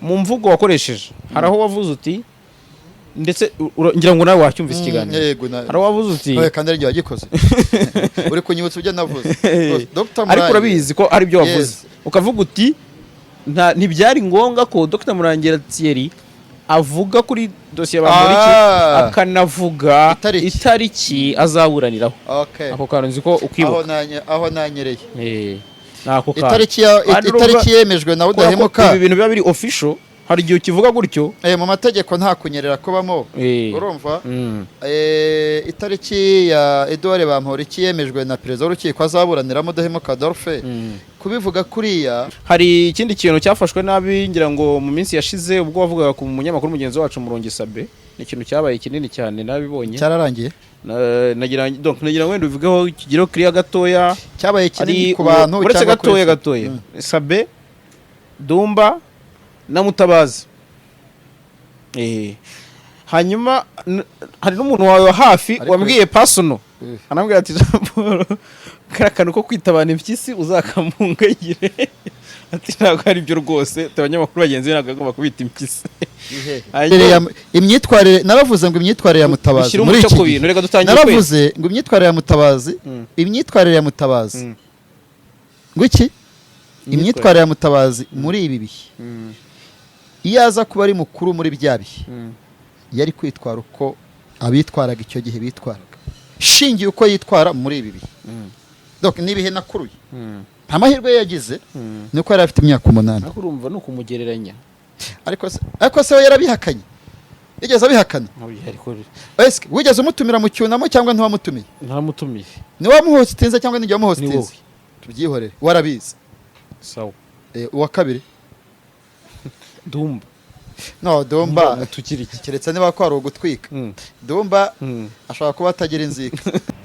Mu mvugo wakoresheje hari aho wavuze uti, ndetse ngira ngo nawe wacyumvise ikiganiro, Yego na hari aho wavuze uti Oya, kandi ari njye wagikoze, uri kunyibutsa ibyo navuze. Dr. Ariko Murangira. urabizi ko ari byo wavuze. Yes. Ukavuga uti ntibyari ngombwa ko Dr Murangira Thierry avuga kuri dosiye Bamporiki, akanavuga Itariki. itariki azaburaniraho. Ako kantu nzi ko ukibuka. Aho nanyereye. Ni ako kantu. Itariki ya Kandi urumva- itariki yemejwe na Kubera ko Udahemuka. ibi bintu biba biri official, hari igihe ukivuga gutyo. Mu mategeko nta kunyerera kubamo. Urumva? Itariki ya Edouard Bamporiki yemejwe na perezida w'urukiko azaburaniramo Udahemuka Adolphe. Kubivuga kuriya. Hari ikindi kintu cyafashwe nabi, ngira ngo mu minsi yashize, ubwo wavugaga ku munyamakuru mugenzi wacu Murongi Sabe. Ni ikintu cyabaye kinini cyane, nabibonye. Cyararangiye. Nagira, donc nagira ngo wenda ubivugeho, kigireho kiriya gatoya. Cyabaye kinini Hari ku bantu uretse cyangwa kuri gatoya gatoya, Sabe, Dumba na Mutabazi. Hanyuma hari n'umuntu wawe wa hafi wambwiye personal, anambwira ati: "Jean Paul, kariya kantu ko kwitabana impyisi uzakamungagire," ati: "Ntabwo ari byo rwose," ati: "Abanyamakuru bagenzi be ntabwo bagomba kubita impyisi." Imyitwarire, naravuze ngo imyitwarire ya Mutabazi Ushyire muri umucyo iki ku gihe. bintu, reka dutangire kwezi. Naravuze ngo imyitwarire ya Mutabazi, imyitwarire ya Mutabazi, ngo iki, imyitwarire ya Mutabazi muri ibi bihe, iyo aza kuba ari mukuru muri bya bihe, yari kwitwara uko abitwaraga icyo gihe bitwaraga, shingiye uko yitwara muri ibi bihe. Donc ni ibihe nakuruye. Nta mahirwe yagize ni uko yari afite imyaka 8. Ariko urumva ni ukumugereranya. Ariko se we yarabihakanye? Yigeze abihakana? Ntabwo ariko. Ese wigeze umutumira mu cyunamo cyangwa ntiwamutumiye? Ntaramutumiye. Ni wamuhostinze cyangwa ni Ni wamuhostinze? wowe. Tubyihorere, warabizi. Sawa. Uwa kabiri? Dumba. No, Dumba Mutukira iki? Keretse niba ko ari ugutwika. Dumba ashobora kuba atagira inzika.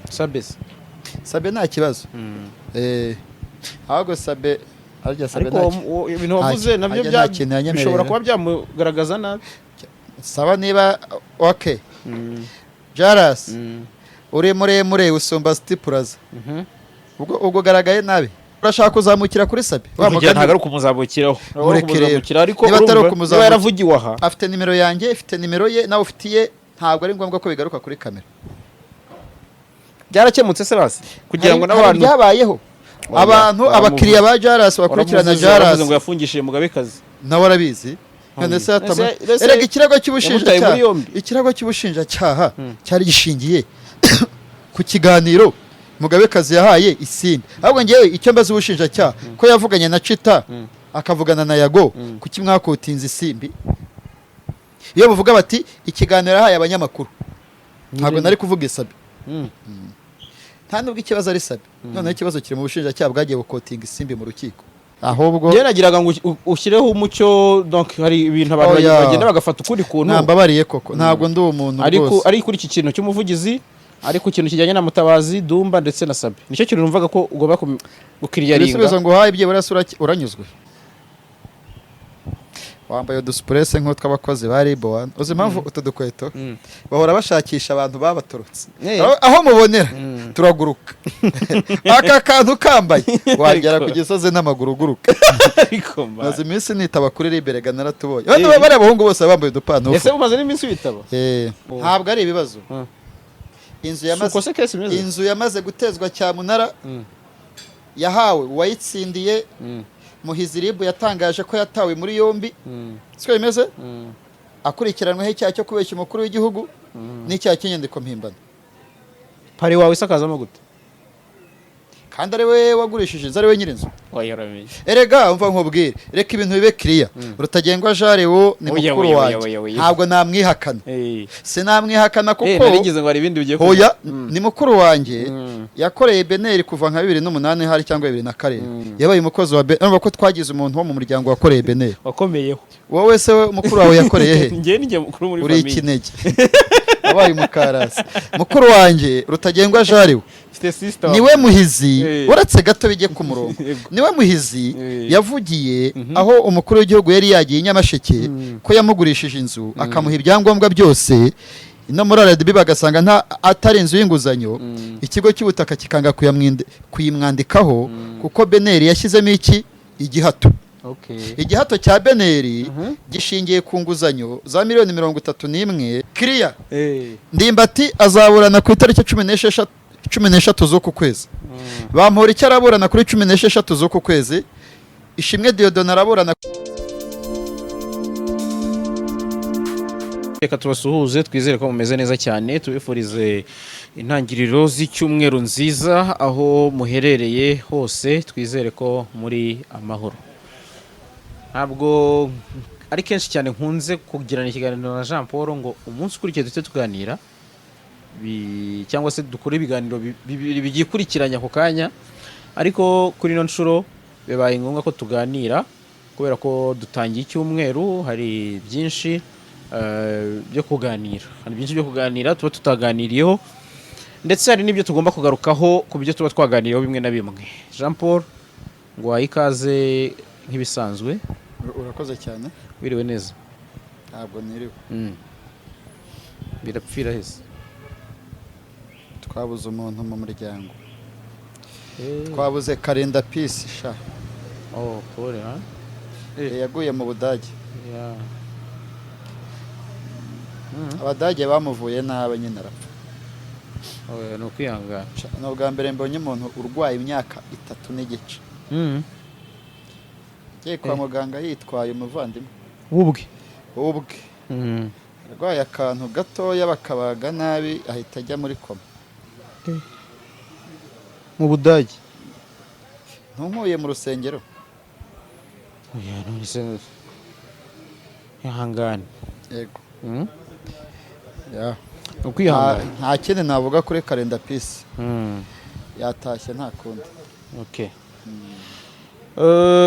Sabesi? Sabe nta kibazo. Ahubwo Sabe arya Sabe Ariko nta ibintu wavuze nabyo harya nta kintu yanyemereye. bishobora kuba byamugaragaza nabi. Saba niba okay. Jaras, uri muremure usumba City Plaza. Ubwo ugaragaye nabi, urashaka kuzamukira kuri Sabe Wa Kugira mugani- ntabwo ari ukumuzamukiraho. Ntabwo ari Mureke rero. ukumuzamukira, ariko Niba atari urumva, ukumuzamukira- niba yaravugiwe aha. Afite nimero yanjye, ifite nimero ye, nawe ufitiye, ntabwo ari ngombwa ko bigaruka kuri kamera. Byarakemutse se basi, kugira ngo Hari n'abantu ibyabayeho. Oya, abantu abakiriya ba Jaras bakurikirana waramuvuze, Jaras. waravuze ngo yafungishije Mugabekazi. Nawe arabizi. None se Ese- erega ikirego yamutaye cy'ubushinjacyaha, muri yombi. ikirego cy'ubushinjacyaha cyari gishingiye ku kiganiro Mugabekazi yahaye Isimbi. Ahubwo ngewe icyo mbaza ubushinjacyaha, ko yavuganye na Cita, akavugana na Yago, kuki mwakotinze Isimbi? Iyo bavuga bati ikiganiro yahaye abanyamakuru, ntabwo nari kuvuga Isabi. Nta nubwo ikibazo ari Sabi. Noneho ikibazo kiri mu bushinjacyaha bwagiye bukotinga Isimbi mu rukiko ahubwo. Njyewe nagiraga ngo ushyireho umucyo. Donc hari ibintu abantu Oya. bagenda bagafata ukundi kuntu. Nambabariye koko, ntabwo ndi umuntu Ariko rwose. ari kuri iki kintu cy'umuvugizi, ariko ikintu kijyanye na Mutabazi, Dumba ndetse na Sabe, nicyo kintu numvaga ko ugomba gukiriyaringa. Ibisubizo ngo uhaye byibura se uranyuzwe? Wambaye udusupurese nk'utw'abakozi ba RIB wani. Uzi impamvu utu dukweto? Bahora bashakisha abantu babatorotse. Aho mubonera turaguruka, aka kantu kambaye wagera ku gisozi n'amaguru uguruka. Ariko man. Maze iminsi nitaba kuri RIB, rega naratubonye. Bano bariya abahungu bose baba bambaye udupantofu. Ese umaze n'iminsi witaba? Oh. Ntabwo ari ibibazo. Inzu Si yamaze uko se case imeze? Inzu yamaze gutezwa cyamunara, yahawe uwayitsindiye. Muhizi RIB yatangaje ko yatawe muri yombi, siko bimeze? Akurikiranweho icyaha cyo kubeshya umukuru w'igihugu n'icyaha cy'inyandiko mpimbano. Pari wawe isakazamo gute? Kandi ari we wagurishije inzu, ari we nyir'inzu. Wayaramenye. Erega umva nkubwire, reka ibintu bibe kiriya. Rutagengwa Jarewo ni Oya, mukuru oya, wanjye. oya, oya, oya. Ntabwo namwihakana, sinamwihakana kuko Narigeze ngo hari ibindi bigiye Hoya, kuvuga. ni mukuru wanjye. Yakoreye BNR kuva nka 2008 hari cyangwa 2007. Yabaye umukozi wa BNR. Urumva ko twagize umuntu wo mu muryango wakoreye BNR. Wakomeyeho. Wowe se we, mukuru wawe yakoreye he? Njye ni njye mukuru muri Uri famille. ikinege, wabaye umukarasi. Mukuru wanjye Rutagengwa Jariwe Mfite sister. niwe Muhizi. Uretse gato bijye ku murongo. Niwe Muhizi yavugiye aho umukuru w'igihugu yari yagiye i Nyamasheke, ko yamugurishije inzu akamuha ibyangombwa byose, no muri RDB bagasanga nta atari inzu y'inguzanyo, ikigo cy'ubutaka kikanga kuyimwandikaho kuko BNR yashyizemo iki igihato. Okay. Igihato cya BNR gishingiye ku nguzanyo za miliyoni 31 kiriya. Ndimbati azaburana ku itariki 16, 13 z'uku kwezi. Bamporiki araburana kuri 16 z'uku kwezi. Ishimwe Dieudonné araburana. Reka tubasuhuze, twizere ko mumeze neza cyane, tubifurize intangiriro z'icyumweru nziza aho muherereye hose, twizere ko muri amahoro. Ntabwo ari kenshi cyane nkunze kugirana ikiganiro na Jean Paul ngo umunsi ukurikiye duhite tuganira cyangwa se dukore ibiganiro bibiri byikurikiranya ako kanya, ariko kuri ino nshuro bibaye ngombwa ko tuganira kubera ko dutangiye icyumweru, hari byinshi byo kuganira, hari byinshi byo kuganira tuba tutaganiriyeho, ndetse hari n'ibyo tugomba kugarukaho ku byo tuba twaganiriyeho bimwe na bimwe. Jean Paul, ngo wahe ikaze nk'ibisanzwe. Urakoze cyane. Wiriwe neza? Ntabwo niriwe. Birapfira hese? Twabuze umuntu mu muryango, twabuze Karinda Peace sha. Oh, pole, ha? Yaguye mu Budage. Yeah. Abadage bamuvuye nabi nyine arapfa. Oh, ni ukwihangana. Sha, ni ubwa mbere mbonye umuntu urwaye imyaka 3 n'igice. Agiye kwa muganga yitwaye umuvandimwe. Ubwe? Ubwe. Arwaye akantu gatoya bakabaga nabi, ahita ajya muri koma. Mu Budage? Ntunkuye mu rusengero. Oya, none se, ihangane. Yego. Ya. Ni ukwihangana. Nta kindi navuga kuri Karinda Peace. Yatashye, nta kundi. Okay.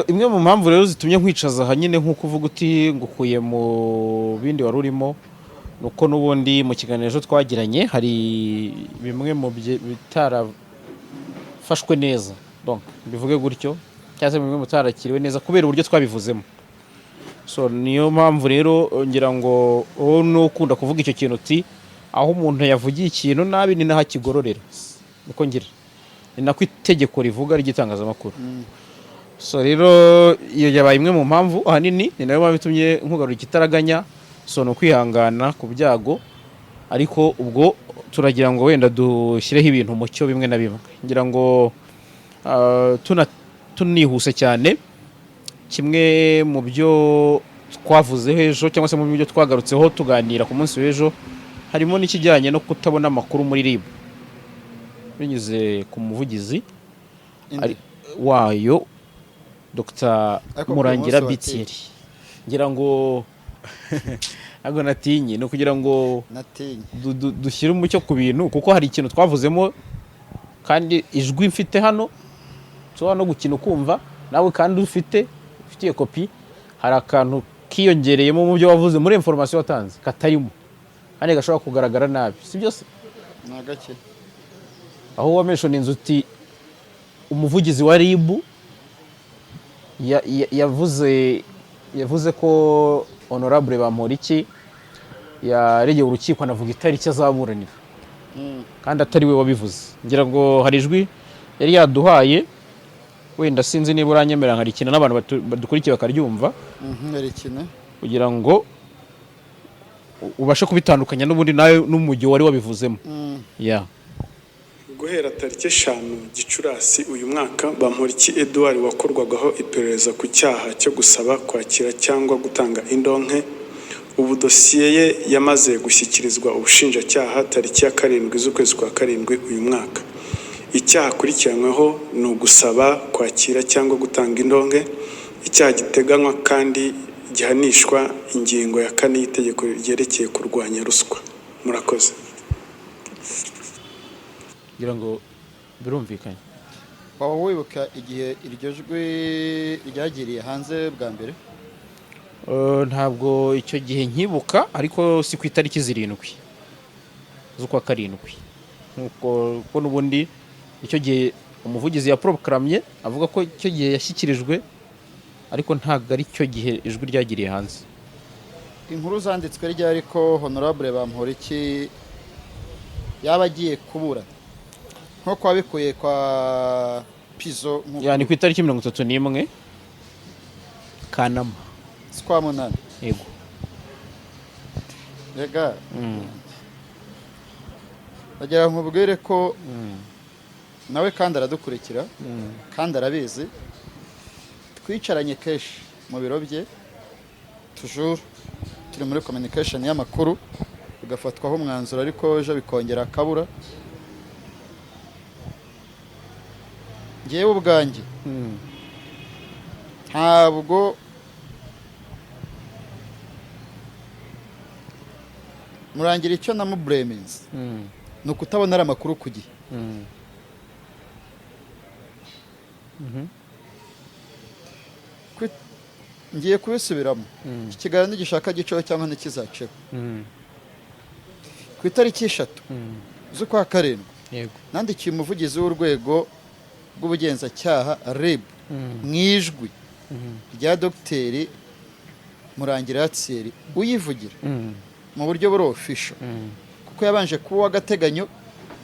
Imwe mu mpamvu rero zitumye nkwicaza aha nyine, nk'uko uvuga uti ngukuye mu bindi wari urimo, ni uko n'ubundi mu kiganiro ejo twagiranye hari bimwe mu bitarafashwe neza, donc mbivuge gutyo, cyangwa se bimwe mu bitarakiriwe neza kubera uburyo twabivuzemo. So niyo mpamvu rero ngira ngo wowe n'ukunda kuvuga icyo kintu uti aho umuntu yavugiye ikintu nabi ni naho akigororera, niko ngira, ni nako itegeko rivuga ry'itangazamakuru. So rero iyo yabaye imwe mu mpamvu ahanini, ni nayo mpamvu itumye nkugarura ikitaraganya. So ni ukwihangana ku byago, ariko ubwo turagira ngo wenda dushyireho ibintu mu cyo bimwe na bimwe. Ngira ngo tunihuse cyane, kimwe mu byo twavuzeho ejo cyangwa se mu byo twagarutseho tuganira ku munsi w'ejo, harimo n'ikijyanye no kutabona amakuru muri RIB binyuze ku muvugizi Inde? Wayo, Dr. Ariko ku Murangira munsi Bitieri. Ngira ngo ntabwo natinye, ni ukugira ngo Natinye. dushyire umucyo ku bintu, kuko hari ikintu twavuzemo kandi ijwi mfite hano nshobora no gukina ukumva nawe, kandi ufitiye kopi. Hari akantu kiyongereyemo mu byo wavuze muri information watanze katarimo kandi gashobora kugaragara nabi, si byose. Ni agake? Aho wamentioninze uti umuvugizi wa RIB yavuze ko Honorable Bamporiki yaregeye urukiko, anavuga itariki azaburanira, kandi atari we wabivuze. Ngira ngo hari ijwi yari yaduhaye, wenda sinzi niba uranyemera nkarikina n'abantu badukurikiye bakaryumva. Rikine. Kugira ngo ubashe kubitandukanya n'ubundi nawe n'umujyi wari wabivuzemo, yeah. Guhera tariki 5 Gicurasi uyu mwaka, Bamporiki Edouard wakorwagaho iperereza ku cyaha cyo gusaba, kwakira cyangwa gutanga indonke, ubu dosiye ye yamaze gushyikirizwa ubushinjacyaha tariki ya 7 z'ukwezi kwa karindwi uyu mwaka. Icyaha akurikiranyweho ni ugusaba, kwakira cyangwa gutanga indonke, icyaha giteganywa kandi gihanishwa ingingo ya 4 y'itegeko ryerekeye kurwanya ruswa. Murakoze. Ngira ngo birumvikanye. Waba wibuka igihe iryo jwi ryagiriye hanze bwa mbere? Ntabwo icyo gihe nkibuka, ariko si ku itariki 7 z'ukwa karindwi nkuko, kuko n'ubundi icyo gihe umuvugizi yaproklaramye avuga ko icyo gihe yashyikirijwe, ariko ntabwo ari cyo gihe ijwi ryagiriye hanze. Inkuru zanditswe ryari ko Honorable Bamporiki yaba agiye kuburana, nk'uko wabikuye kwa Pizo, nk'uko Ya, ni ku itariki 31. Kanama. Z'ukwa munani? Yego. Rega bagira nkubwire ko nawe kandi aradukurikira kandi arabizi. Twicaranye kenshi mu biro bye, toujours turi muri communication y'amakuru, bigafatwaho umwanzuro, ariko ejo bikongera akabura. Ngewe ubwanjye ntabwo Murangira icyo namubureminze ni ukutabona ari amakuru ku gihe. Ngiye kubisubiramo, iki kiganiro nigishaka giceho cyangwa ntikizaceho. Ku itariki 3 z'ukwa karindwi nandikiye umuvugizi w'urwego rw'ubugenzacyaha RIB mu ijwi rya Dogiteri Murangira Thierry uyivugira mu buryo buri official, kuko yabanje kuba uw'agateganyo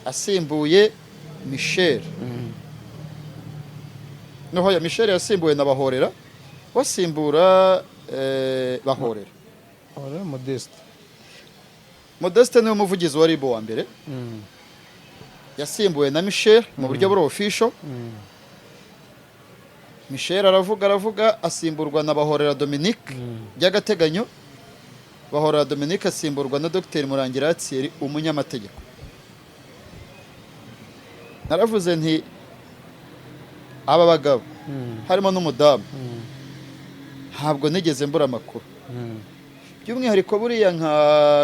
asimbuye Michel. Noho ya Michel yasimbuwe na Bahorera, wasimbura Bahorera. Modeste. Modeste niwe muvugizi wa RIB wa mbere, yasimbuwe na Michel mu buryo buri official. Michel aravuga aravuga, asimburwa na Bahorera Dominique by'agateganyo. Bahorera Dominique asimburwa na Dr Murangira Thierry umunyamategeko. Naravuze nti aba bagabo harimo n'umudamu, ntabwo nigeze mbura amakuru. By'umwihariko buriya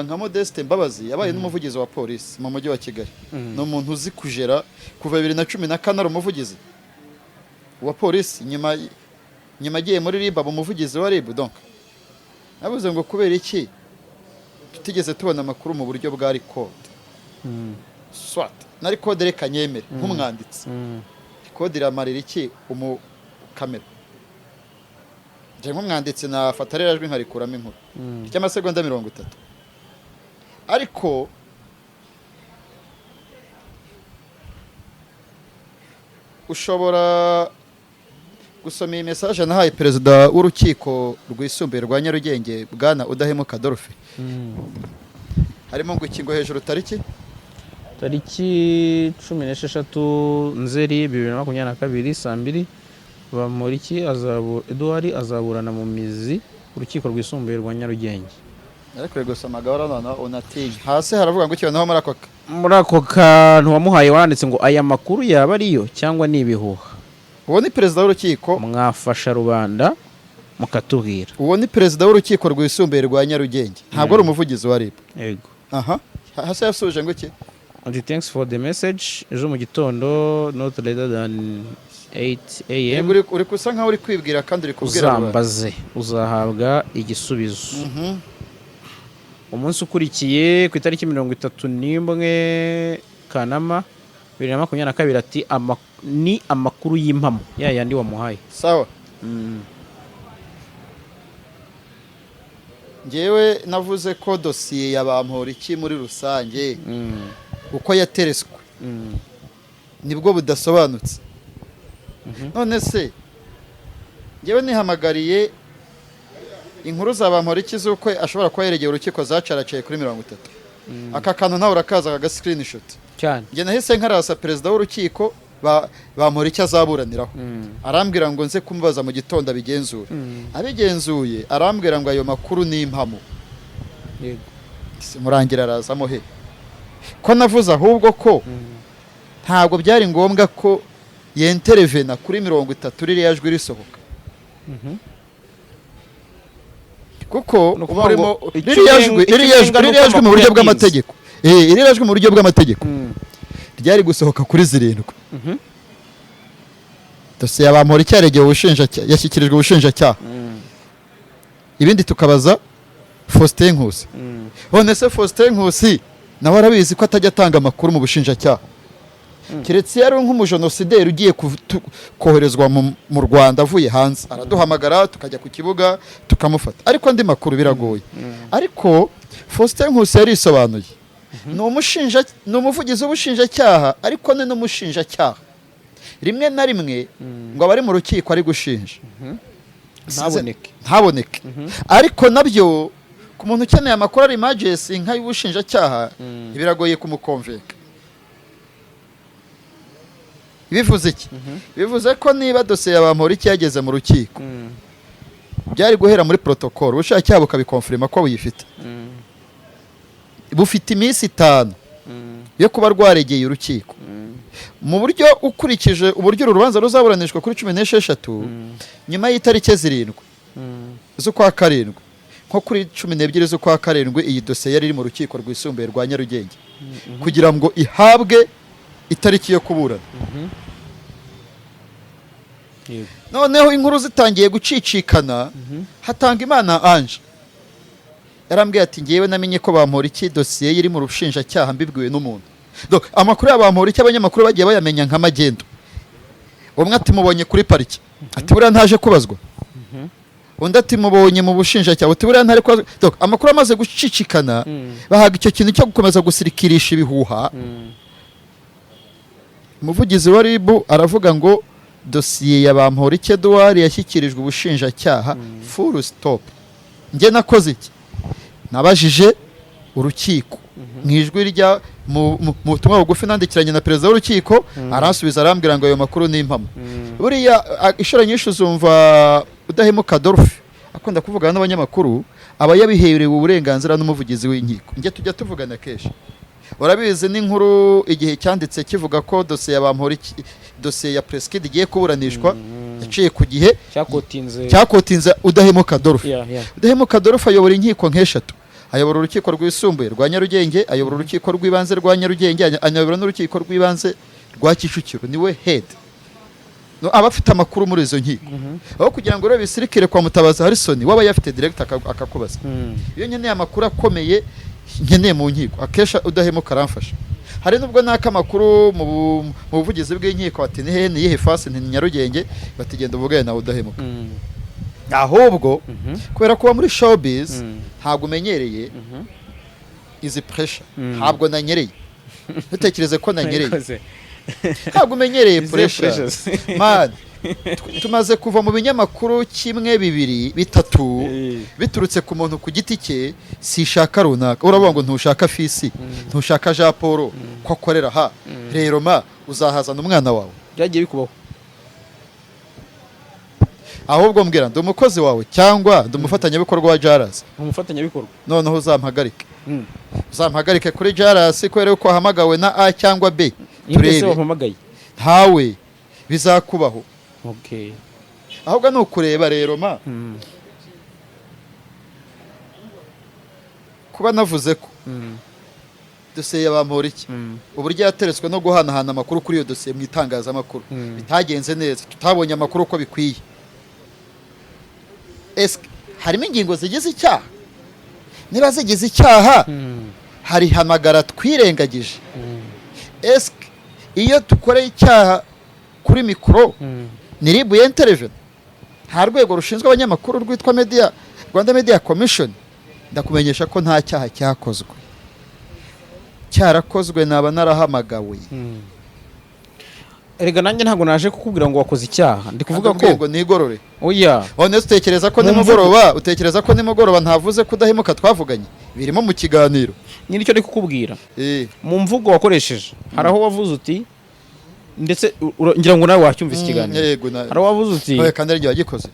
nka Modeste Mbabazi yabaye n'umuvugizi wa polisi mu mujyi wa Kigali, ni umuntu uzi kujera. Kuva 2014 ari umuvugizi wa polisi, nyuma agiye muri RIB aba umuvugizi wa RIB. Donc navuze ngo kubera iki tutigeze tubona amakuru mu buryo bwa record? Soit na record, reka nyemere nk'umwanditsi, record iramarira iki umukamera? Njye nk'umwanditsi nafata rero ajwi nkarikuramo inkuru ry'amasegonda 30, ariko ushobora gusoma iyi message nahaye perezida w'urukiko rwisumbuye rwa Nyarugenge, bwana Udahemuka Adolphe. Harimo ngo iki? Ngo hejuru tariki? Tariki 16 Nzeri 2022, saa 2, Bamporiki Edouard azaburana mu mizi, urukiko rwisumbuye rwa Nyarugenge. Ariko uri gusoma gahora noneho unatinya. Hasi haravuga ngo iki noneho muri ako Muri ako kantu wamuhaye waranditse ngo aya makuru yaba ariyo cyangwa ni ibihuha? Uwo ni perezida w'urukiko. Mwafasha rubanda mukatubwira. Uwo ni perezida w'urukiko rwisumbuye rwa Nyarugenge, ntabwo ari umuvugizi wa RIB. Yego. Aha hasi yasubije ngo iki? Ati thanks for the message, ejo mu gitondo not later than 8 Yego, am. uri gusa nkaho uri kwibwira kandi uri kubwira rubanda. Uzambaze uzahabwa igisubizo. Umunsi ukurikiye ku itariki 31 Kanama 2022 ati ni amakuru y'impamo ya yandi wamuhaye. Sawa. Ngewe navuze ko dosiye ya Bamporiki muri rusange uko yatereswe nibwo budasobanutse. None se ngewe nihamagariye inkuru za Bamporiki z'uko ashobora kuba yeregeye urukiko zacaracaye kuri 30? Aka kantu nawe urakaza, aka screenshot. Cyane. Njye nahise nkarasa perezida w'urukiko Bamporiki azaburaniraho, arambwira ngo nze kumubaza mu gitondo abigenzure. Abigenzuye arambwira ngo ayo makuru ni impamo. Yego. Murangira arazamo he ko navuze ahubwo ko ntabwo byari ngombwa ko yenterevena kuri 30 ririya jwi risohoka, kuko Ni ukuvuga umurimo ngo icyo ririya jwi icyo ririya jwi urenga ni ririya uko jwi mu buryo amakuru yatinze. bw'amategeko, ririya jwi mu buryo bw'amategeko ryari gusohoka kuri 7. Dosiye ya Bamporiki yaregeye ubushinjacyaha, yashyikirijwe ubushinjacyaha, ibindi tukabaza Faustin Nkusi. None se Faustin Nkusi nawe arabizi ko atajya atanga amakuru mu bushinjacyaha, keretse iyo ari nk'umujenosideri ugiye koherezwa mu Rwanda avuye hanze, araduhamagara tukajya ku kibuga tukamufata, ariko andi makuru biragoye. Ariko Faustin Nkusi yarisobanuye, ni umushinja, ni umuvugizi w'ubushinjacyaha, ariko ni n'umushinjacyaha rimwe na rimwe ngo aba ari mu rukiko ari gushinja. Ntaboneke. Ntaboneke. Ariko nabyo ku muntu ukeneye amakuru ari emergency nk'ay'ubushinjacyaha, biragoye kumukonvenka. Bivuze iki? Bivuze ko niba dosiye ya Bamporiki yageze mu rukiko, byari guhera muri protocole, ubushinjacyaha bukabikonfirima ko buyifite, bufite iminsi 5 yo kuba rwaregeye urukiko. Mu buryo ukurikije uburyo uru rubanza ruzaburanishwa kuri 16, nyuma y'itariki 7 z'ukwa 7, nko kuri 12 z'ukwa 7, iyi dosiye yari iri mu Rukiko Rwisumbuye rwa Nyarugenge kugira ngo ihabwe itariki yo kuburana. Noneho inkuru zitangiye gucicikana, hatanga Imana Ange yarambwiye ati: "Ngewe namenye ko Bamporiki dosiye ye iri mu bushinjacyaha mbibwiwe n'umuntu." Donc, amakuru ya Bamporiki abanyamakuru bagiye bayamenya nk'amagendo. Umwe ati: "Mubonye kuri pariki," ati: "Buriya ntaje kubazwa." Undi ati: "Mubonye mu bushinjacyaha," ati: "Buriya ntari kubazwa." Donc, amakuru amaze gucicikana, bahaga icyo kintu cyo gukomeza gusirikirisha ibihuha. Umuvugizi wa RIB aravuga ngo dosiye ya Bamporiki Edouard yashyikirijwe ubushinjacyaha, full stop. Njye nakoze iki? Nabajije urukiko mu ijwi rya mu butumwa bugufi nandikiranye na perezida w'urukiko, aransubiza arambwira ngo ayo makuru ni impamo. Buriya inshuro nyinshi uzumva Udahemuka Adolphe akunda kuvugana n'abanyamakuru, aba yabiherewe uburenganzira n'umuvugizi w'inkiko. Njye tujya tuvugana kenshi, urabizi. N'inkuru igihe cyanditse kivuga ko dosiye ya Bamporiki, dosiye ya Prince Kid igiye kuburanishwa, yaciye ku Gihe. Cyakotinze. Cyakotinze Udahemuka Adolphe. Udahemuka Adolphe ayobora inkiko nk'eshatu: ayobora Urukiko Rwisumbuye rwa Nyarugenge, ayobora Urukiko rw'Ibanze rwa Nyarugenge, anayobora n'Urukiko rw'Ibanze rwa Kicukiro. Niwe head. No, aba afite amakuru muri izo nkiko. Aho kugira ngo rero bisirikire kwa Mutabazi Harrison, waba yafite direct akakubaza. Iyo nkeneye amakuru akomeye nkeneye mu nkiko, akenshi Udahemuka aramfasha. Hari nubwo naka amakuru mu buvugizi bw'inkiko, bati: "Ni hehe, ni iyihe fasi?" Nti: "Ni Nyarugenge." Bati: "Genda uvugane nawe Udahemuka." Ahubwo kubera kuba muri showbiz, ntabwo umenyereye izi pressure. Ntabwo nanyereye, ntutekereze ko nanyereye. Nayikoze. Ntabwo umenyereye Izihe pressure. pressures? Man, tumaze kuva mu binyamakuru kimwe, bibiri, bitatu, biturutse ku muntu ku giti cye. Sishaka runaka, uravuga ngo ntushaka fisi, ntushaka Jean Paul ko akorera ha rero, ma uzahazana umwana wawe. Byagiye bikubaho. Ahubwo mbwira, ndi umukozi wawe cyangwa ndi umufatanyabikorwa wa Jaras? Ni umufatanyabikorwa. Noneho uzampagarike, uzampagarike kuri Jaras kubera yuko wahamagawe na A cyangwa B. Ninde se Turebe. wampamagaye? Ntawe, bizakubaho. Ahubwo ni ukureba rero, ma kuba navuze ko dosiye ya Bamporiki, uburyo yateretswe no guhanahana amakuru kuri iyo dosiye mu itangazamakuru bitagenze neza, tutabonye amakuru uko bikwiye. Ese harimo ingingo zigize icyaha? Niba zigize icyaha, hari hamagara twirengagije? Ese iyo dukoreye icyaha kuri mikoro, ni RIB yenterevena? Nta rwego rushinzwe abanyamakuru rwitwa media, Rwanda Media Commission? Ndakumenyesha ko nta cyaha cyakozwe. Cyarakozwe naba narahamagawe. Erega nanjye ntabwo naje kukubwira ngo wakoze icyaha, ndi kuvuga ko ngo nigorore. Oya. None se utekereza ko Mu mvugo. nimugoroba, utekereza ko nimugoroba ntavuze ko Udahemuka twavuganye birimo mu kiganiro? Nyine icyo ndi kukubwira, mu mvugo wakoresheje hari aho wavuze uti, ndetse ngira ngo nawe wacyumvise ikiganiro, Yego na hari aho wavuze uti Oya, kandi ari njye wagikoze,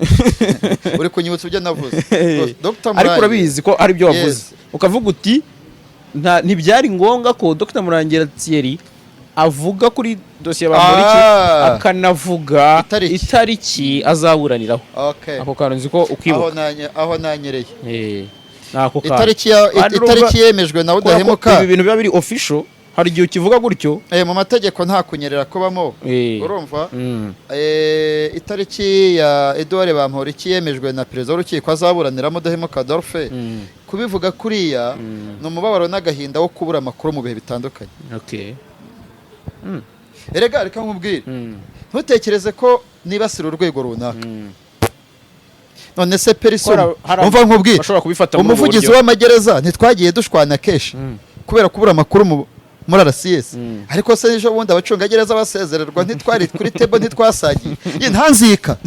uri kunyibutsa ibyo navuze. Dr. Ariko Murangira. urabizi ko ari byo wavuze. Yes. Ukavuga uti ntibyari ngombwa ko Dr Murangira Thierry avuga kuri dosiye Bamporiki, akanavuga Itariki. itariki azaburaniraho. Ako kantu nzi ko Aho ukibuka. Aho nanyereye. Ni ako kantu. Itariki ya Kandi urumva- itariki yemejwe na kubera ko Udahemuka. ibi bintu biba biri official, hari igihe ukivuga gutyo. Mu mategeko nta kunyerera kubamo. Urumva? Itariki ya Edouard Bamporiki yemejwe na perezida w'urukiko azaburaniramo Udahemuka Adolphe. Kubivuga kuriya ni umubabaro n'agahinda wo kubura amakuru mu bihe bitandukanye. Erega reka nkubwire, ntutekereze ko nibasira urwego runaka. None se person, Hari umva nkubwire, bashobora kubifata muri ubwo umuvugizi buryo. w'amagereza ntitwagiye dushwana kenshi kubera kubura amakuru mu Muri RCS. Ariko se ejo bundi abacungagereza basezererwa ntitwari kuri table, ntitwasagiye? Ye, ntanzika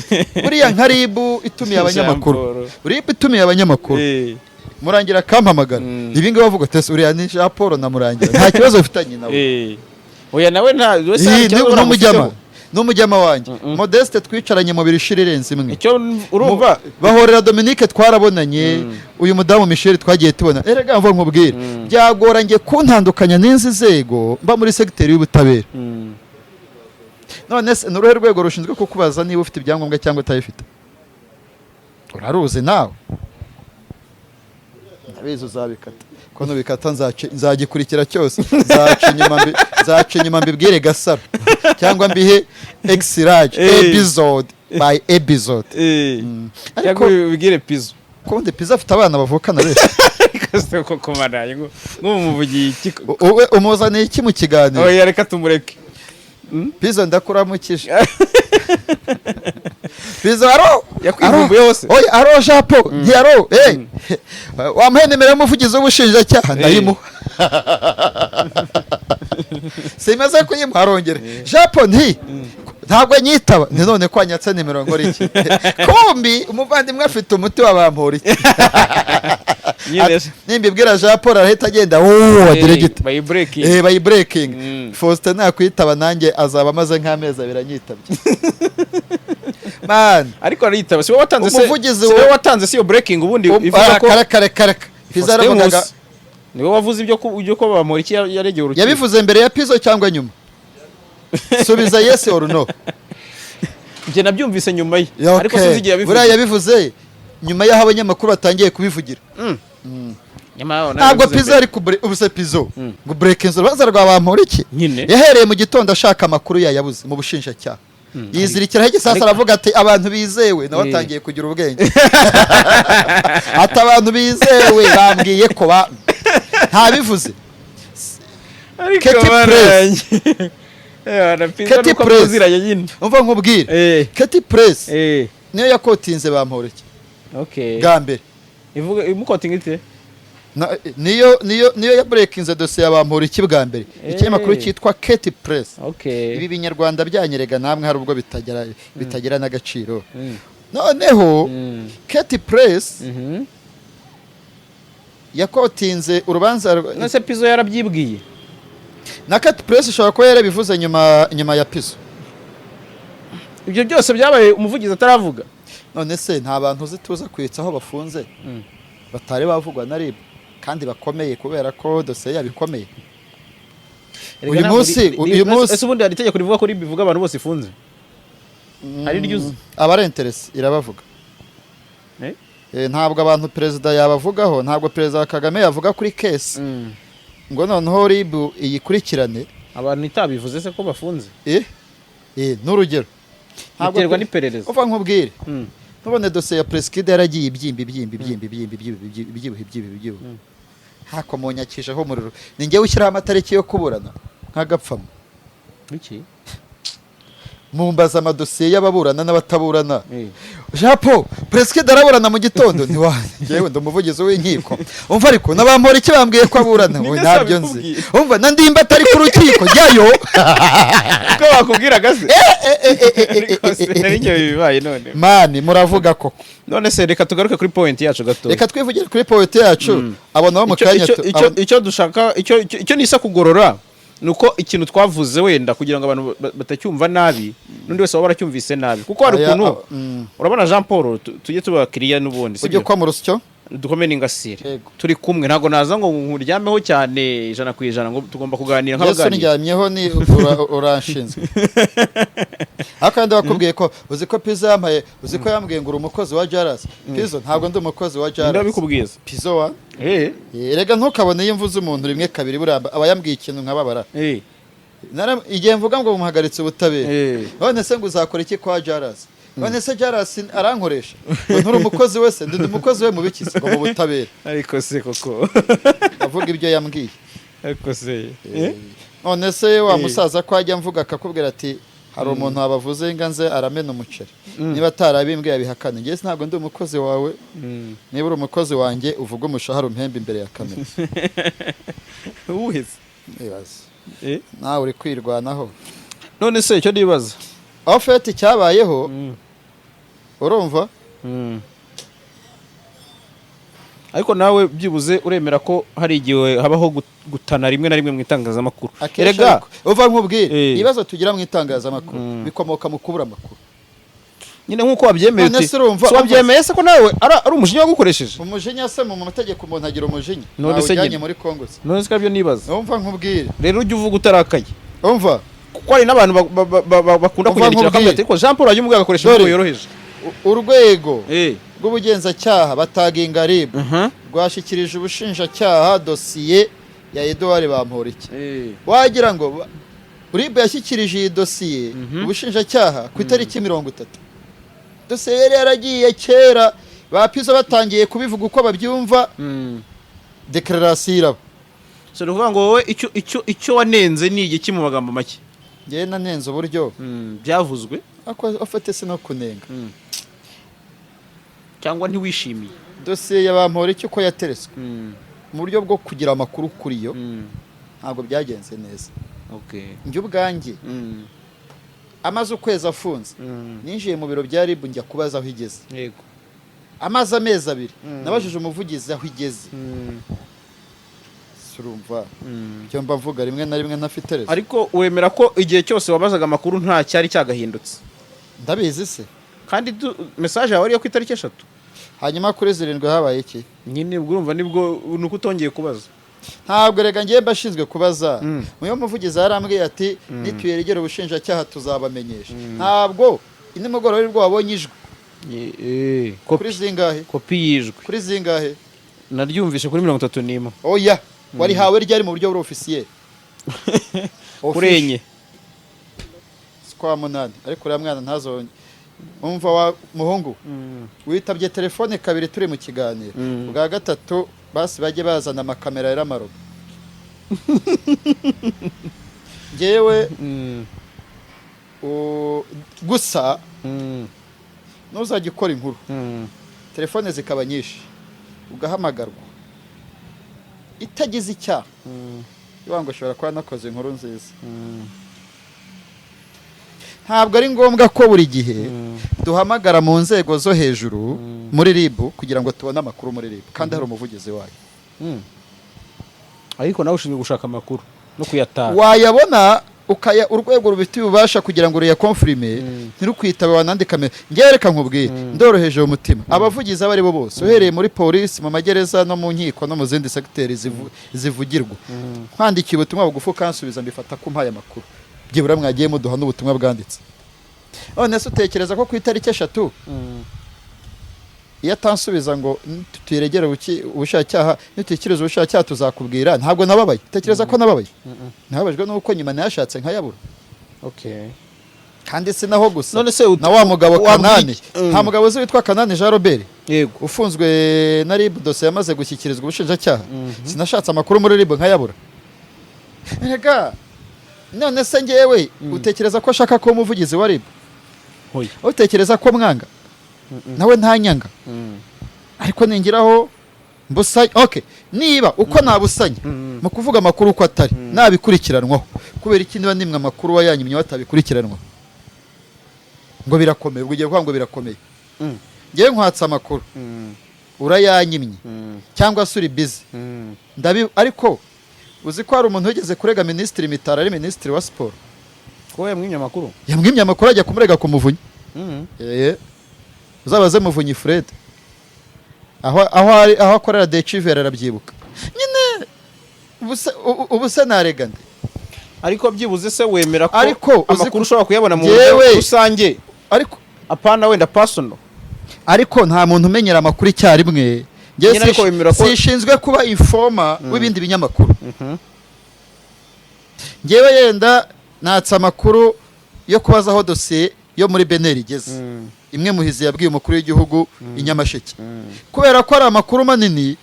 buriya nka RIB itumiye abanyamakuru, Jean Paul. RIB itumiye abanyamakuru, Murangira akampamagara, ibi ngibi bavuga ati: "Uriya ni Jean Paul na Murangira, nta kibazo bifitanye nawe." Oya, nawe nta wese hari Iyi, ikibazo n'umujyama uramufiteho. N'umujyama wanjye Modeste twicaranye mu biri ishuri irenze imwe. Icyo urumva. Bahorera Dominique twarabonanye, uyu mudamu Michel twagiye tubona. Erega mva nkubwire, byagoranye kuntandukanya n'inzi nzego mba muri segiteri y'ubutabera. None se ni uruhe rwego rushinzwe kukubaza niba ufite ibyangombwa cyangwa utabifite? Uraruzi nawe, ndabizi uzabikata. Ko nubikata nzagikurikira cyose, nzaca inyuma mbibwire Gasaro cyangwa mbihe exirage episode by episode. Cyangwa Ariko ubibwire Pizo. Kundi Pizo afite abana bavukana benshi. Ariko koko maraye ngo nk'umuvugiye iki? Wowe umuzaniye iki mu kiganiro? Oya, reka tumureke. Pizo, ndakuramukije Pizo, aro. Yakwivumbuye hose. Oya, aro Jean Paul, ntiyaro, eh wamuhe nimero y'umuvugizi w'ubushinjacyaha, ndayimuha. Simaze kuyimuha arongera: "Jean Paul, ntabwo nyitaba." Ni none ko anyatse nimero nkora iki? Kumbi umuvandimwe afite umuti wa Bamporiki. Nyine. Nimbibwira Jean Paul arahita agenda wowe diregita. Bayiburekingi. Bayiburekingi. Faustin nakwitaba nanjye azaba amaze nk'amezi 2 anyitabye, man. Ariko arayitaba, si wowe watanze se? Umuvugizi Si wowe watanze si iyo breaking ubundi ivuga ko Kare kare kare, Pizo Faustin yaravugaga. Nkusi niwe wavuze ibyo ko Bamporiki yaregeye urukiko. Yabivuze mbere ya Pizo cyangwa nyuma? Subiza yes or no. Njye nabyumvise nyuma ye. Okay. Ariko sinzi igihe yabivuze. Buriya yabivuze nyuma y'aho abanyamakuru batangiye kubivugira. Nyamara nawe Ntabwo yabivuze Pizo mbere. ari kubure ubuse. Pizo ngo breaking urubanza rwa Bamporiki Nyine. yahereye mu gitondo ashaka amakuru, yayabuze mu bushinjacyaha, yizirikiraho igisasu, aravuga ati: "Abantu bizewe." Nawe atangiye kugira ubwenge, ati: "Abantu bizewe bambwiye ko ba ntabivuze." Ariko Katy bana Press. yanjye. Na Pizo Katy nuko Press. muziranye nyine. Umva nkubwire, KT Press niyo yakotinze Bamporiki bwa mbere. Ivuga imukotinga ite? Niyo yaburekinze dosiye ya Bamporiki bwa mbere, ikinyamakuru cyitwa KT Press. Ibi binyarwanda byanyerega namwe hari ubwo bitagira n'agaciro. Noneho KT Press yakotinze urubanza None se Pizo yarabyibwiye? Na KT Press ishobora kuba yarabivuze nyuma ya Pizo. Ibyo byose byabaye umuvugizi ataravuga. None se nta bantu uzi tuza kwitsa aho bafunze batari bavugwa na RIB kandi bakomeye, kubera ko dosiye yabo ikomeye? Erega Uyu ntabwo uyu munsi- Ese ubundi hari itegeko rivuga ko RIB ivuga abantu bose ifunze? Hari iryo uzi? Abari intéressés irabavuga. Eh? Ntabwo abantu perezida yabavugaho, ntabwo Perezida Kagame yavuga kuri case ngo noneho RIB iyikurikirane. Abantu itabivuze se ko bafunze? N'urugero Ntabwo Biterwa n'iperereza. Uva nkubwire, ntubone dosiye ya Prince yaragiye ibyimba, ibyimba, ibyimba, ibyimba, ibyimba, ibyibuha, ibyibuha, ibyibuha, hakomonyakijeho umuriro. Ni njyewe ushyiraho amatariki yo kuburana nk'agapfamo. Iki? Mumbaza amadosiye y'ababurana n'abataburana. Eh. Jean Paul, Prince araburana mu gitondo, ntiwa njyewe ndi umuvugizi w'inkiko. Umva, ariko n'abampora iki bambwiye ko aburana. Ninde Oya, ntabyo nzi. se wabikubwiye? Umva, na Ndimba atari ku rukiko jyayo. Uko bakubwiraga se? Ariko se nari njyewe bibaye none. Man, muravuga koko. None se reka tugaruke kuri point yacu gato. Reka twivugire kuri point yacu, abona bo mu kanya Icyo dushaka, icyo nisa kugorora ni uko ikintu twavuze wenda kugira ngo abantu batacyumva nabi, n'undi wese waba waracyumvise nabi, kuko hari Aya, ukuntu urabona Jean Paul, tujye tuba kiriya n'ubundi ujye sibyo? kwa mu rusyo. Dukome n'ingasire. Yego. Turi kumwe, ntabwo naza ngo nkuryameho cyane 100%, ngo tugomba kuganira Yesu nk'abaganira. ndyamyeho ni uranshinzwe. Ariko kandi wakubwiye ko uzi ko Pizo yampaye, uzi ko yambwiye ngo uri umukozi wa Jaras. Pizo, ntabwo ndi umukozi wa Jaras. Ndabikubwiza. Pizo wa erega ntukabone iyo mvuze umuntu rimwe kabiri, buriya aba yambwiye ikintu nkababara. Igihe mvuga ngo muhagaritse ubutabera, none se ngo uzakora iki kwa Jaras? None se Jaras arankoresha? Ngo nturi umukozi wese? Ndi umukozi we mu biki se? Ngo mu butabera. Ariko se koko. Avuga ibyo yambwiye. Ariko se None se wa musaza ko ajya mvuga akakubwira ati hari umuntu wabavuze ngo nze aramena umuceri, niba atarabimbwiye abihakane. Njye ntabwo ndi umukozi wawe. Niba uri umukozi wanjye, uvuge umushahara umpembe imbere ya kamera. Uwuheze. Ibaze. Nawe uri kwirwanaho. None se icyo nibaza, aho feti cyabayeho, urumva? Ariko nawe byibuze uremera ko hari igihe habaho gutana rimwe na rimwe mu itangazamakuru? Akenshi. Erega Ariko, uva nkubwire, ibibazo tugira mu itangazamakuru bikomoka mu kubura amakuru. Nyine nk'uko wabyemeye, None uti se urumva- si wabyemeye se ko nawe ari umujinya wagukoresheje? Umujinya se, mu mategeko umuntu agira umujinya? None Ntawe se ujyanye nyine. muri Kongo se? None se ko aribyo nibaza. Umva nkubwire. Rero ujya uvuga utarakaye, Umva. kuko hari n'abantu bakunda Umva kunyandikira nkubwire. bakambwira ati: "Ariko Jean Paul wajya umubwira agakoresha Dore. imvugo yoroheje." Urwego rw'ubugenzacyaha bataginga RIB rwashyikirije ubushinjacyaha dosiye ya Edouard Bamporiki. Wagira ngo RIB yashyikirije iyi dosiye ubushinjacyaha ku itariki 30. Dosiye yari yaragiye kera, ba Pizo batangiye kubivuga uko babyumva, déclaration iraba. So ni ukuvuga ngo wowe icyo wanenze ni igiki mu magambo make? Ngewe nanenze uburyo Byavuzwe. Ako ufate si no kunenga. Cyangwa ntiwishimiye? Dosiye ya Bamporiki uko yateretswe mu buryo bwo kugira amakuru kuri yo, ntabwo byagenze neza. Njye ubwanjye, amaze ukwezi afunze, ninjiye mu biro bya RIB njya kubaza aho igeze. Amaze amezi 2, nabajije umuvugizi aho igeze. Urumva icyo mba mvuga rimwe na rimwe ntafite raison? Ariko wemera ko igihe cyose wabazaga amakuru nta cyari cyagahindutse? Ndabizi se? Kandi message yawe ariyo ku itariki 3. Hanyuma kuri 7 habaye iki? Nyine ubwo urumva nibwo ni uko utongeye kubaza. Ntabwo rega ngiye mba ashinzwe kubaza. Muyo muvugizi yarambwiye ati: "Nituyeregera ubushinjacyaha tuzabamenyesha." Ntabwo nimugoroba aribwo wabonye ijwi? Kuri Kopi. zingahe? Kopi y'ijwi. Kuri zingahe? Naryumvishe kuri 31. Oya, warihawe ryari mu buryo buri officiel? Kuri 4. Kwa munani. Ariko uriya mwana ntazonye. Umva wa muhungu, witabye telefone kabiri turi mu kiganiro. Bwa gatatu basi bajye bazana amakamera y'amarobo. Ngewe gusa ntuzajya ukora inkuru, telefone zikaba nyinshi, ugahamagarwa itagize icyaha iwango ngo ushobora kuba nakoze inkuru nziza. Ntabwo ari ngombwa ko buri gihe duhamagara mu nzego zo hejuru muri RIB kugira ngo tubone amakuru muri RIB kandi hari umuvugizi wayo. Ariko nawe ushinzwe gushaka amakuru no kuyatanga. Wayabona ukaya urwego rubifitiye ububasha kugira ngo ruyaconfirme, ntirukwitabe wanandika. Ngewe reka nkubwire, ndoroheje umutima. Abavugizi abo ari bo bose, uhereye muri polisi, mu magereza no mu nkiko no mu zindi segiteri zivugirwa, nkwandikiye ubutumwa bugufi ukansubiza, mbifata ko umpaye amakuru. Byibura mwagiye muduha n'ubutumwa bwanditse. None se utekereza ko ku itariki 3 iyo atansubiza ngo tuyiregere ubushinjacyaha, nituyikiriza ubushinjacyaha tuzakubwira, ntabwo nababaye? Utekereza ko nababaye? Nababajwe nuko nyuma nayashatse nkayabura. Kandi si naho gusa. None se Na wa mugabo wabwira Kanani, iki? nta mugabo uzi witwa Kanani Jean Robert Yego. ufunzwe na RIB, dosiye yamaze gushyikirizwa ubushinjacyaha? Sinashatse amakuru muri RIB nkayabura? Erega none se ngewe utekereza ko ashaka kuba umuvugizi wa RIB? Hoya. Utekereza ko mwanga? Nawe ntanyanga. Ariko ningiraho mbusanye, okay, niba uko nabusanye mu kuvuga amakuru uko atari nabikurikiranwaho, kubera iki niba nimwe amakuru wayanyimye batabikurikiranwaho ngo birakomeye? Ubwo ugiye kuvuga ngo birakomeye. Ngewe nkwatse amakuru, urayanyimye cyangwa se uri busy, ndabi. Ariko uzi ko hari umuntu wigeze kurega Minisitiri Mitari ari Minisitiri wa Siporo? Ko yamwimye amakuru? Yamwimye amakuru, ajya kumurega ku Muvunyi. Uzabaze Muvunyi Fred aho ari, aho akorera Deciveri, arabyibuka nyine. Ubu se narega nde? Ariko byibuze se wemera ko Ariko uzi amakuru ushobora kuyabona mu buryo rusange, Ariko apana wenda personal? Ariko nta muntu umenyera amakuru icyarimwe. Njyewe Nyine ariko wemera ko- sishinzwe kuba informer w'ibindi binyamakuru. Njyewe yenda natse amakuru yo kubaza aho dosiye yo muri BNR igeze, imwe Muhizi yabwiye umukuru w'igihugu i Nyamasheke, kubera ko ari amakuru manini,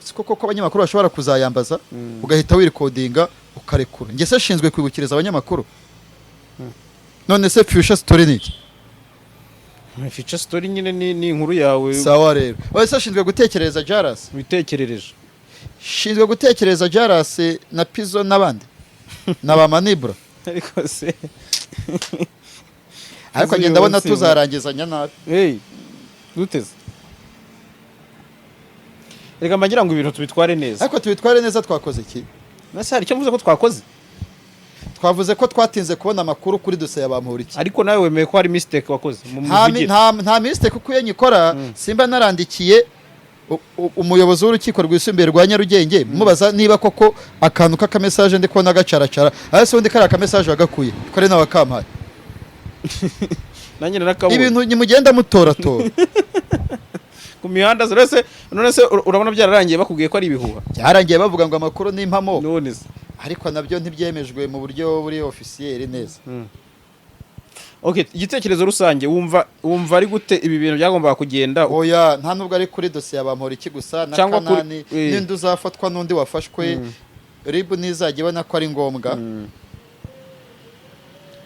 si koko ko abanyamakuru bashobora kuzayambaza, ugahita wirecordinga ukarekura. Njye se shinzwe kwibukiriza abanyamakuru? None se future story ni iki? Feature story nyine ni inkuru yawe. Sawa rero, wowe se ashinzwe gutekereza Jaras? Witekerereje. Shinzwe gutekereza Jarasi na Pizo n'abandi na ba Manibura. Ariko se Ariko uyu ngenda ndabona munsi tuzarangizanya nabi. Hey, duteze. Reka mbagira ngo ibintu tubitware neza. Ariko tubitware neza, twakoze iki? Nase hari icyo mvuze ko twakoze? Twavuze ko twatinze kubona amakuru kuri dosiye ya Bamporiki. Ariko nawe wemeye ko hari mistake wakoze mu Nta mivugire. Nta mistake, kuko iyo nyikora simba narandikiye umuyobozi w'urukiko rwisumbuye rwa Nyarugenge mubaza niba koko akantu k'akamessage ndi kubona gacaracara. Aho se ubundi kariya kamessage wagakuye ko ari nawe wakampaye? Nanjye narakabonye. Ibintu nimugenda mutoratora. Ku mihanda se, none se urabona byararangiye bakubwiye ko ari ibihuha? Byarangiye bavuga ngo amakuru ni impamo. None se Ariko nabyo ntibyemejwe mu buryo buri officiel neza. Okay, igitekerezo rusange, wumva ari gute ibi bintu byagombaga kugenda? Oya, nta nubwo ari kuri dosiye ya Bamporiki gusa na Cyangwa Kanani n'undi uzafatwa n'undi wafashwe. RIB ntizajya ibona ko ari ngombwa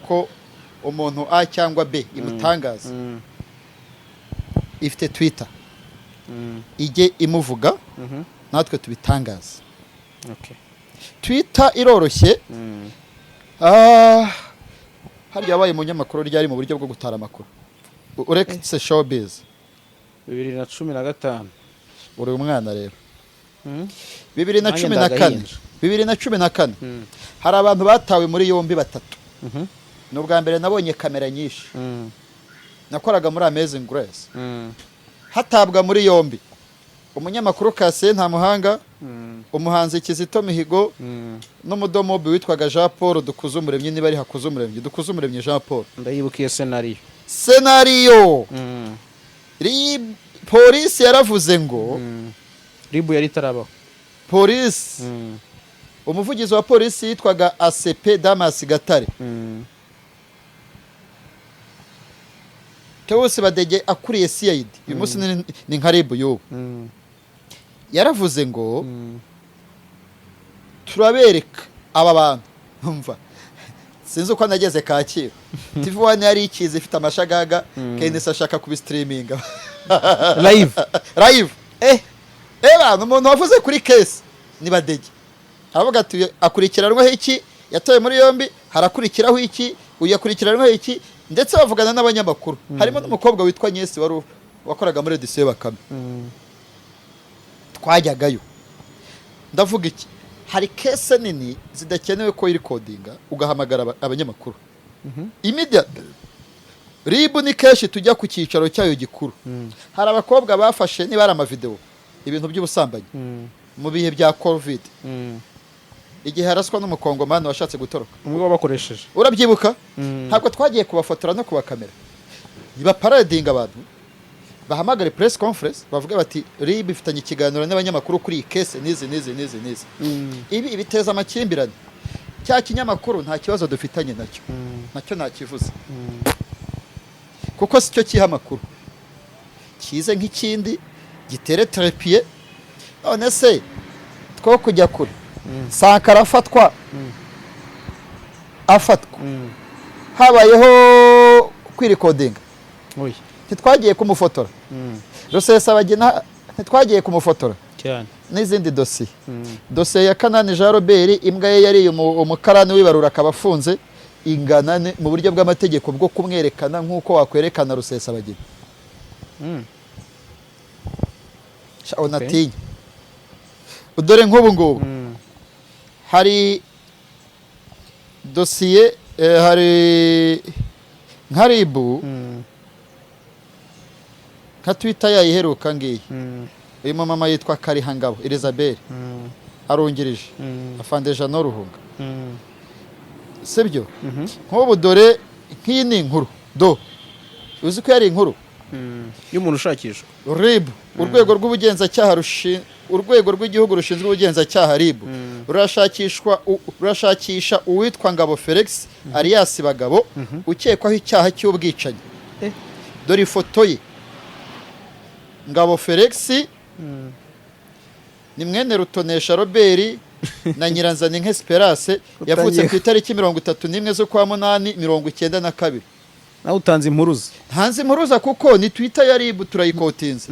ko umuntu A cyangwa B imutangaza, ifite Twitter, ijye imuvuga, natwe tubitangaza. Twitter iroroshye. Harya wabaye umunyamakuru ryari mu buryo bwo gutara amakuru, uretse showbiz? 2015. Uri umwana rero. Bibiri na Nanjye cumi na kane. ndagahinja. 2014 hari abantu batawe muri yombi batatu. Ni ubwa mbere nabonye kamera nyinshi. Nakoraga muri Amazing Grace. Hatabwa muri yombi umunyamakuru Kasiye Ntamuhanga, umuhanzi Kizito Mihigo n'umudomobi witwaga Jean Paul Dukuzumuremyi, niba ari Hakuzumuremyi, Dukuzumuremyi Jean Paul. Ndayibuka iyo scenario. Scenario, polisi yaravuze ngo RIB yari itarabaho. Polisi, umuvugizi wa polisi yitwaga ACP Damas Gatare. Theos Badege akuriye CID uyu munsi, ni nka RIB y'ubu, yaravuze ngo turabereka aba bantu. Umva, sinzi uko nageze Kacyiru, TV One yari ikizi ifite amashagaga, KNC ashaka kubistreaminga live. Live. Bantu, umuntu wavuze kuri case ni Badege, aravuga ati akurikiranweho iki, yatawe muri yombi, harakurikiraho iki, uyu akurikiranweho iki, ndetse bavugana n'abanyamakuru harimo n'umukobwa witwa Nyesi wari wakoraga muri édition Bakame. Twajyagayo. Ndavuga iki? Hari case nini zidakenewe ko irikodinga ugahamagara abanyamakuru immediate. RIB ni kenshi tujya ku cyicaro cyayo gikuru. Hari abakobwa bafashe, niba ari amavideo, ibintu by'ubusambanyi mu bihe bya COVID, igihe haraswa n'umukongomani washatse gutoroka. Umwe wabakoresheje. Urabyibuka? Ntabwo twagiye kubafotora no kubakamera? Baparadinga abantu, bahamagare press conference, bavuge bati RIB ifitanye ikiganiro n'abanyamakuru kuri iyi case n'izi n'izi n'izi n'izi. Ibi biteza amakimbirane. Cya kinyamakuru nta kibazo dufitanye nacyo, nacyo ntakivuze, kuko si cyo kiha amakuru, kize nk'ikindi gitere trépied. None se two kujya kure, Sankara afatwa, afatwa habayeho kwirikodinga? Oya. Ntitwagiye kumufotora? Rusesabagina ntitwagiye kumufotora? Cyane. N'izindi dosiye, dosiye ya Kanani Jean Robert, imbwa ye yariye umukarani w'ibarura akaba afunze, ingana mu buryo bw'amategeko bwo kumwerekana nk'uko wakwerekana Rusesabagina. Sha, unatinya. Dore nk'ubu ngubu hari dosiye, hari nka RIB, nka Twitter yayiheruka ngiyi. Uyu mumama yitwa Karihangabo Elizabeth, arungirije afande Jeannot Ruhunga, sibyo? Nk'ubu dore nk'iyi ni inkuru do, uzi ko yari inkuru y'umuntu ushakishwa. RIB, urwego rw'ubugenzacyaha urwego rw'igihugu rushinzwe ubugenzacyaha RIB rurashakisha uwitwa Ngabo Felix alias Bagabo, ukekwaho icyaha cy'ubwicanyi. Dore ifoto ye. Ngabo Felix ni mwene Rutonesha Robert na Nyiranzaninka Esperance, yavutse ku itariki 31 z'ukwa munani 92. Nawe utanze impuruza. Ntanze impuruza kuko ni Twitter ya RIB, turayikotinze.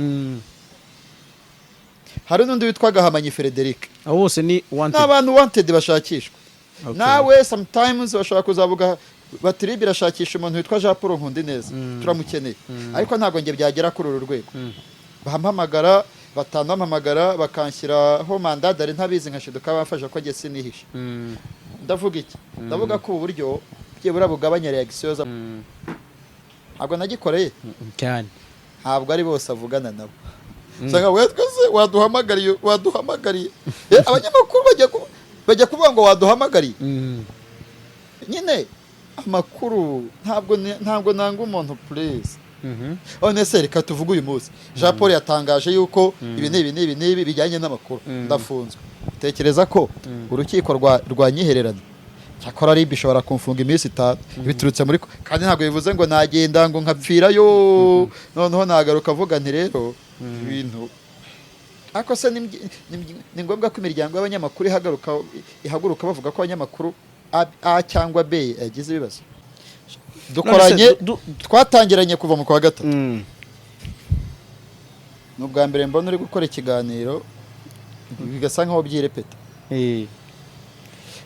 Hari n'undi witwa Gahamanyi Frederic. Abo bose ni Ni wanted. abantu wanted, bashakishwa. Nawe sometimes bashobora kuzavuga bati: "RIB irashakisha umuntu witwa Jean Paul Nkundineza, turamukeneye." Ariko ntabwo njye byagera kuri uru rwego. Bampamagara, batanampamagara, bakanshyiraho mandat d'arrêt ntabizi, nkashiduka bamfasha ko njye sinihishe. Ndavuga iki? Ndavuga ko ubu buryo byibura bugabanya reaction za ntabwo nagikoreye. Cyane. Ntabwo ari bose avugana nabo. Usanga we twese waduhamagariye, waduhamagariye. Abanyamakuru bajya kuvuga ngo waduhamagariye. Nyine amakuru ntabwo nanga umuntu, please. None se reka tuvuge uyu munsi Jean Paul yatangaje yuko ibi n'ibi n'ibi n'ibi bijyanye n'amakuru, ndafunzwe. Tekereza ko urukiko rwa nyihererana, cyakora RIB ishobora kumfunga iminsi 5 biturutse muri ko, kandi ntabwo bivuze ngo nagenda ngo nkapfirayo, noneho nagaruka avuga nti rero ibintu. Ariko se ni ngombwa ko imiryango y'abanyamakuru ihaguruka bavuga ko abanyamakuru A cyangwa B yagize ibibazo? Dukoranye, twatangiranye kuva mu kwa gatatu. Ni ubwa mbere mbona uri gukora ikiganiro bigasa nkaho byirepeta.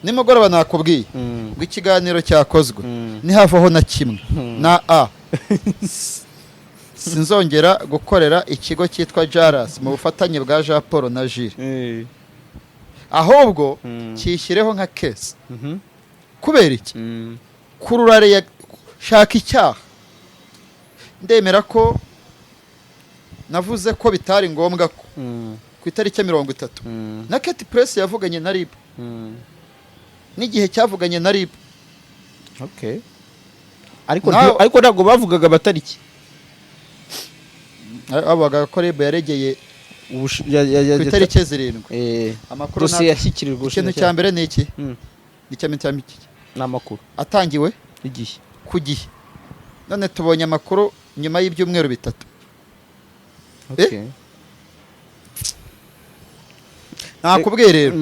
Nimugoroba nakubwiye ngo ikiganiro cyakozwe nihavaho na kimwe na A, sinzongera gukorera ikigo cyitwa Jaras mu bufatanye bwa Jean Paul na Jules. Ahubwo cyishyireho nka case. Kubera iki? Kurura shaka icyaha. Ndemera ko navuze ko bitari ngombwa ko ku itariki ya 30 na KT Press yavuganye na RIB n'igihe cyavuganye na RIB. Okay. Ariko ariko ntabwo bavugaga amatariki. Bavugaga ko RIB yaregeye ku itariki 7. Amakuru Dosiye yashyikirijwe ikintu cya mbere ni iki? Ni icya iki? Ni amakuru. Atangiwe igihe. Ku gihe. None tubonye amakuru nyuma y'ibyumweru 3. Nakubwiye rero,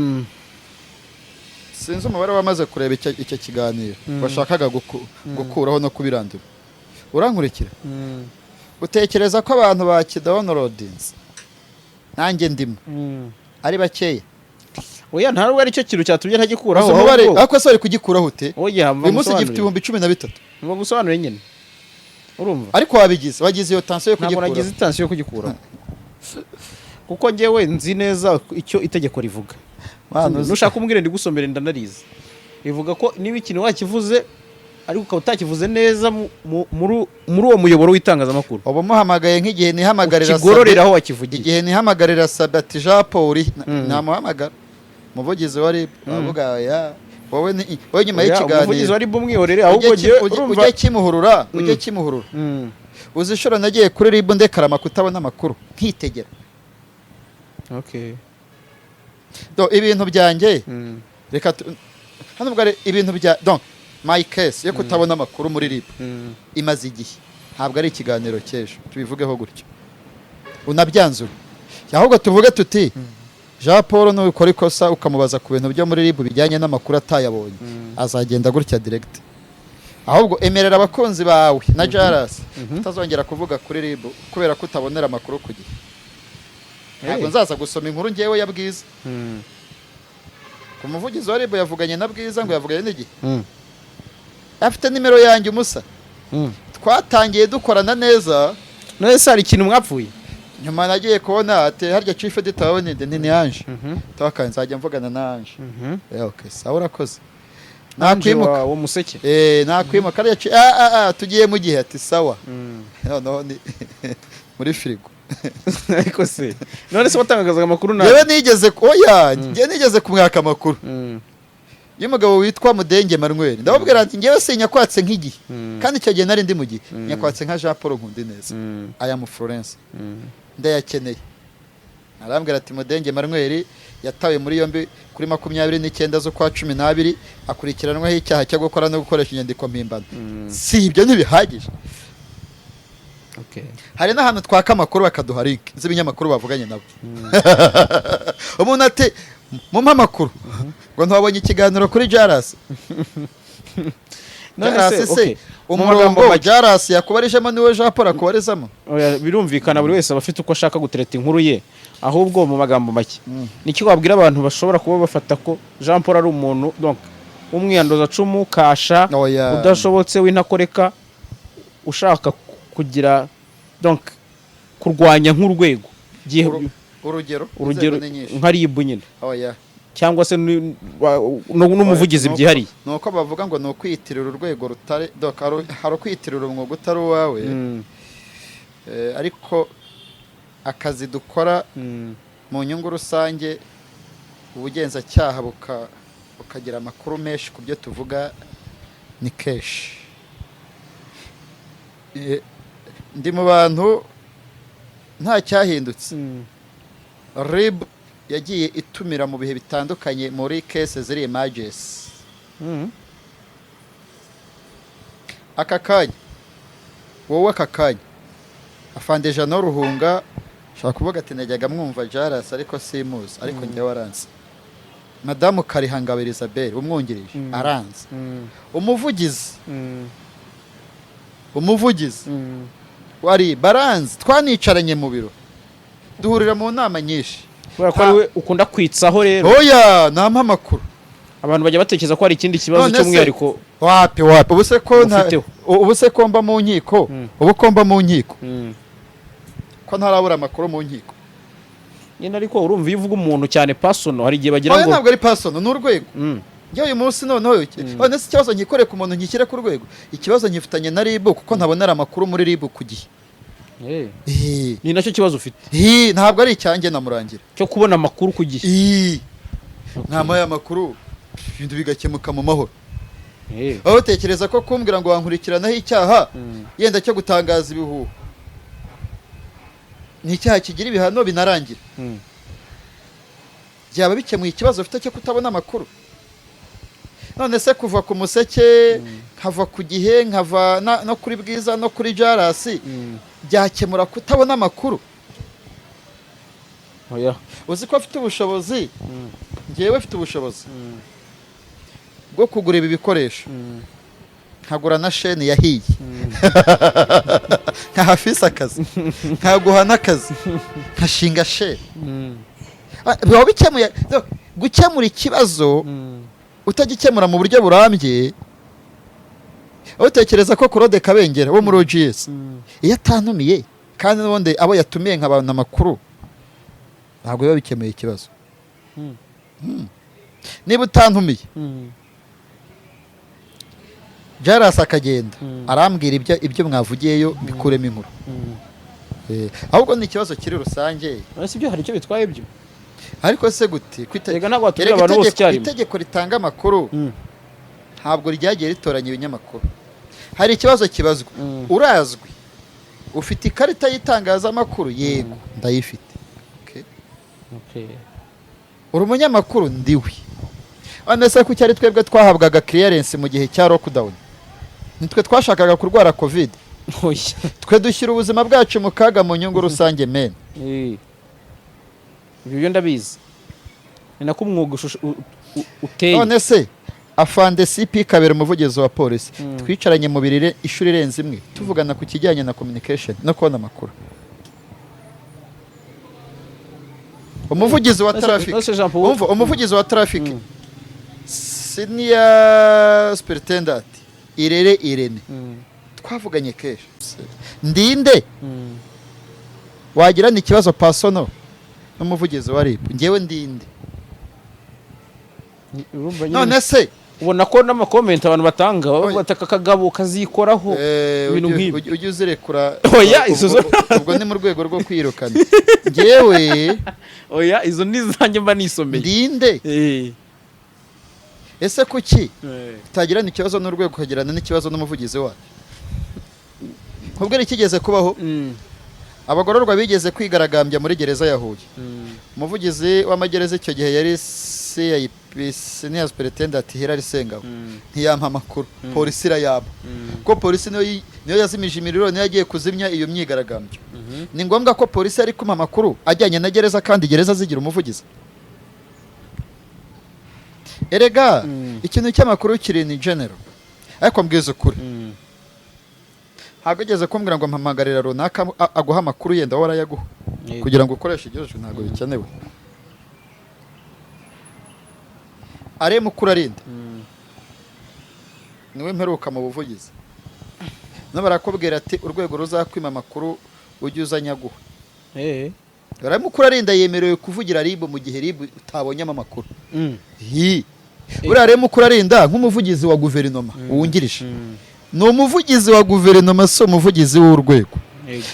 sinzi umubare wamaze kureba icyo kiganiro washakaga gukuraho no kubirandura. Urankurikira? Utekereza ko abantu bakidownloadinze, nanjye ndimo, ari bakeya? Oya, ntabwo ari cyo kintu cyatumye ntagikuraho. Uzi umubare? Ahubwo Ariko se wari kugikuraho ute? Oya. Uyu munsi gifite 13,000. Mva gusobanurire nyine, urumva? Ariko wabigize, wagize iyo tension yo Ntabwo kugikuraho? nagize i tension yo kugikuraho, kuko njyewe nzi neza icyo itegeko rivuga. Mwana, Nushaka umbwire ndigusomere, ndanarizi. Rivuga ko niba ikintu wakivuze ariko ukaba utakivuze neza muri uwo muyoboro w'itangazamakuru, uba umuhamagaye nk'igihe nihamagarira ukigororera aho wakivugiye. Igihe nihamagarira Sabati Jean Paul, namuhamagara umuvugizi wa RIB, avuga ya wowe ni wowe nyuma Oya, umuvugizi y'ikiganiro. wa RIB umwihorere, ahubwo njyewe urumva Ujye Kimuhurura, ujye Kimuhurura. Uzi inshuro nagiye kuri RIB ndekarama kutabona amakuru, nkitegera? Do ibintu byanjye, reka hano ubwo ari ibintu bya, donc my case yo kutabona amakuru muri RIB imaze igihe, ntabwo ari ikiganiro cy'ejo. Tubivugeho gutyo unabyanzure. Ahubwo tuvuge tuti Jean Paul nukora ikosa ukamubaza ku bintu byo muri RIB bijyanye n'amakuru atayabonye, azagenda gutya direct. Ahubwo emerera abakunzi bawe na Jaras utazongera kuvuga kuri RIB kubera ko utabonera amakuru ku gihe. Ntabwo nzaza gusoma inkuru ngewe ya Bwiza. Ku muvugizi wa RIB yavuganye na Bwiza, ngo yavuganye n'igihe, afite nimero yanjye umusa. Twatangiye dukorana neza. None se hari ikintu mwapfuye? Nyuma nagiye kubona ati: "Harya chief editor wawe ninde?" Nti: "Ni Ange." Tawakaye nzajya mvugana na Ange. Okay, sawa, urakoze. Nakwimuka. Wo Museke? Nakwimuka hariya ah ah ah, tugiye mu gihe. Ati: "Sawa." Noneho ni muri firigo. Ariko se none se watangazaga amakuru nabi? Yewe, nigeze oya, njye nigeze kumwaka amakuru y'umugabo witwa Mudenge Manuel. Ndababwira ati: "Njyewe sinyakwatse nk'igihe." Kandi icyo gihe nari ndi mu gihe, nyakwatse nka Jean Paul Nkundineza, aya mu Florence, ndayakeneye. Arambwira ati: "Mudenge Manuel yatawe muri yombi kuri 29 z'ukwa 12, akurikiranwaho icyaha cyo gukora no gukoresha inyandiko mpimbano." Si ibyo ntibihagije? Hari n'ahantu twaka amakuru bakaduha link z'ibinyamakuru bavuganye nabo. Umuntu ati: "Mumpe amakuru," ngo ntiwabonye ikiganiro kuri Jaras? None Jaras se, se okay. Mu umurongo magambo make. Jaras yakubarijemo niwe Jean Paul akubarizamo? Oya, birumvikana, buri wese aba afite uko ashaka gutereta inkuru ye. Ahubwo mu magambo make, niki wabwira abantu bashobora kuba bafata ko Jean Paul ari umuntu, donc, w'umwiyanduzacumu, kasha, Oya. udashobotse, w'intakoreka, ushaka kugira, donc, kurwanya nk'urwego Urugero? Urugero. Inzego ni nyinshi. Nka RIB nyine, Oya. cyangwa se n'umuvugizi byihariye. Ni uko bavuga ngo ni ukwiyitirira urwego rutari, donc hari ukwiyitirira umwuga utari uwawe. Ariko akazi dukora mu nyungu rusange, ubugenzacyaha bukagira amakuru menshi ku byo tuvuga, ni kenshi. Ndi mu bantu, nta cyahindutse, RIB yagiye itumira mu bihe bitandukanye muri case ziri emergency. Aka kanya, wowe, aka kanya, afande Jano Ruhunga ushobora kuvuga ati: "Najyaga mwumva Jaras ariko simuzi," ariko njyewe aranzi. Madamu Karihangabo Elizabeth umwungirije aranzi. Umuvugizi wari baranzi, twanicaranye mu biro, duhurira mu nama nyinshi. Kubera ko ari we ukunda kwitsaho rero. Oya, nampa amakuru. Abantu bajya batekereza ko hari ikindi kibazo None se- cy'umwihariko. Wapi, wapi! Ubu se ko Ufiteho. Ubu se ko mba mu nkiko, ubu ko mba mu nkiko, ko ntarabura amakuru mu nkiko? Nyine, ariko urumva, iyo uvuga umuntu cyane personal, hari igihe bagira Oya, ngo ntabwo ari personal, ni urwego. Njye uyu munsi noneho, none se ikibazo nkikore ku muntu, nkishyire ku rwego? Ikibazo nkifitanye na RIB, kuko ntabonera amakuru muri RIB ku gihe. Ni nacyo kibazo ufite? Ntabwo ari icyanjye na Murangira. Cyo kubona amakuru ku gihe. Ntamuhaye amakuru, ibintu bigakemuka mu mahoro. Aho utekereza ko kumbwira ngo wankurikiranaho icyaha yenda cyo gutangaza ibihuha, ni icyaha kigira ibihano binarangira, byaba bikemuye ikibazo ufite cyo kutabona amakuru? None se kuva ku Museke, nkava ku Gihe, nkava no kuri Bwiza no kuri Jarasi, byakemura kutabona amakuru? Oya. Uzi ko afite ubushobozi, ngewe mfite ubushobozi bwo kugura ibi bikoresho, nkagura na sheni yahiye, nkaha fisi akazi, nkaguha n'akazi, nkashinga sheni. Biba bikemuye gukemura ikibazo utagikemura mu buryo burambye? Aho utekereza ko Claude Kabengera wo muri OGS, iyo atantumiye, kandi n'ubundi abo yatumiye nkabana amakuru, ntabwo biba bikemuye ikibazo? Niba utantumiye, Jarasi akagenda arambwira ibyo mwavugiyeyo, mbikuremo inkuru. Ahubwo ni ikibazo kiri rusange. Ese ibyo hari icyo bitwaye ibyo? Ariko se gute Erega ntabwo watubwira Erega abantu bose icyarimwe. Itegeko ritanga amakuru ntabwo ryagiye ritoranya ibinyamakuru. Hari ikibazo kibazwa: urazwi, ufite ikarita y'itangazamakuru? Yego, ndayifite. Okay. Uri umunyamakuru? Ndiwe. None se kuki ari twebwe twahabwaga clearance mu gihe cya lockdown? Nitwe twashakaga kurwara COVID? Oya. Twe dushyira ubuzima bwacu mu kaga mu nyungu rusange, men. Ibyo byo ndabizi, ni nako umwuga uteye. None se afande CP Kabera, umuvugizi wa polisi, twicaranye mu birire ishuri irenze imwe, tuvugana ku kijyanye na communication no kubona amakuru. Umuvugizi wa traffic, None se Jean Paul, umva, umuvugizi wa traffic, senior superintendent Irere Irene, twavuganye kenshi. Ndinde wagirana ikibazo personal n'umuvugizi wa RIB? Njyewe ndinde? Urumva nyine- None se Ubona ko n'amakomenti abantu batanga baba Oya. bavuga ati: "Aka kagabo kazikoraho," ibintu nk'ibi. Ujye uzirekura. Oya, izo Ubwo ni mu rwego rwo kwirukana njyewe. Oya, izo ni izanjye mba nisomeye. Ndinde? Ese kuki utagirana ikibazo n'urwego, ukagirana n'ikibazo n'umuvugizi wacu? Nkubwire ikigeze kubaho. Abagororwa bigeze kwigaragambya muri gereza ya Huye. Umuvugizi w'amagereza icyo gihe yari CIP senior superintendent Hilary Sengabo. Ntiyampa amakuru, polisi irayaba, kuko polisi niyo yazimije imiriro, niyo yagiye kuzimya iyo myigaragambyo. Ni ngombwa ko polisi yari kumpa amakuru ajyanye na gereza, kandi gereza zigira umuvugizi? Erega ikintu cy'amakuru kiri ni general. Ariko mbwiza ukuri, ntabwo ugeze kumbwira ngo mpamagarira runaka aguha amakuru, yenda wowe arayaguha. Kugira ngo ukoreshe iryo jwi ntabwo bikenewe. Are Mukurarinda niwe mperuka mu buvugizi, no barakubwira ati urwego ruzakwima amakuru ujye uza nyaguha. Mukurarinda yemerewe kuvugira RIB mu gihe RIB utabonyemo amakuru. Hi. Buriya rero Mukurarinda nk'umuvugizi wa guverinoma wungirije, ni umuvugizi wa guverinoma, si umuvugizi w'urwego.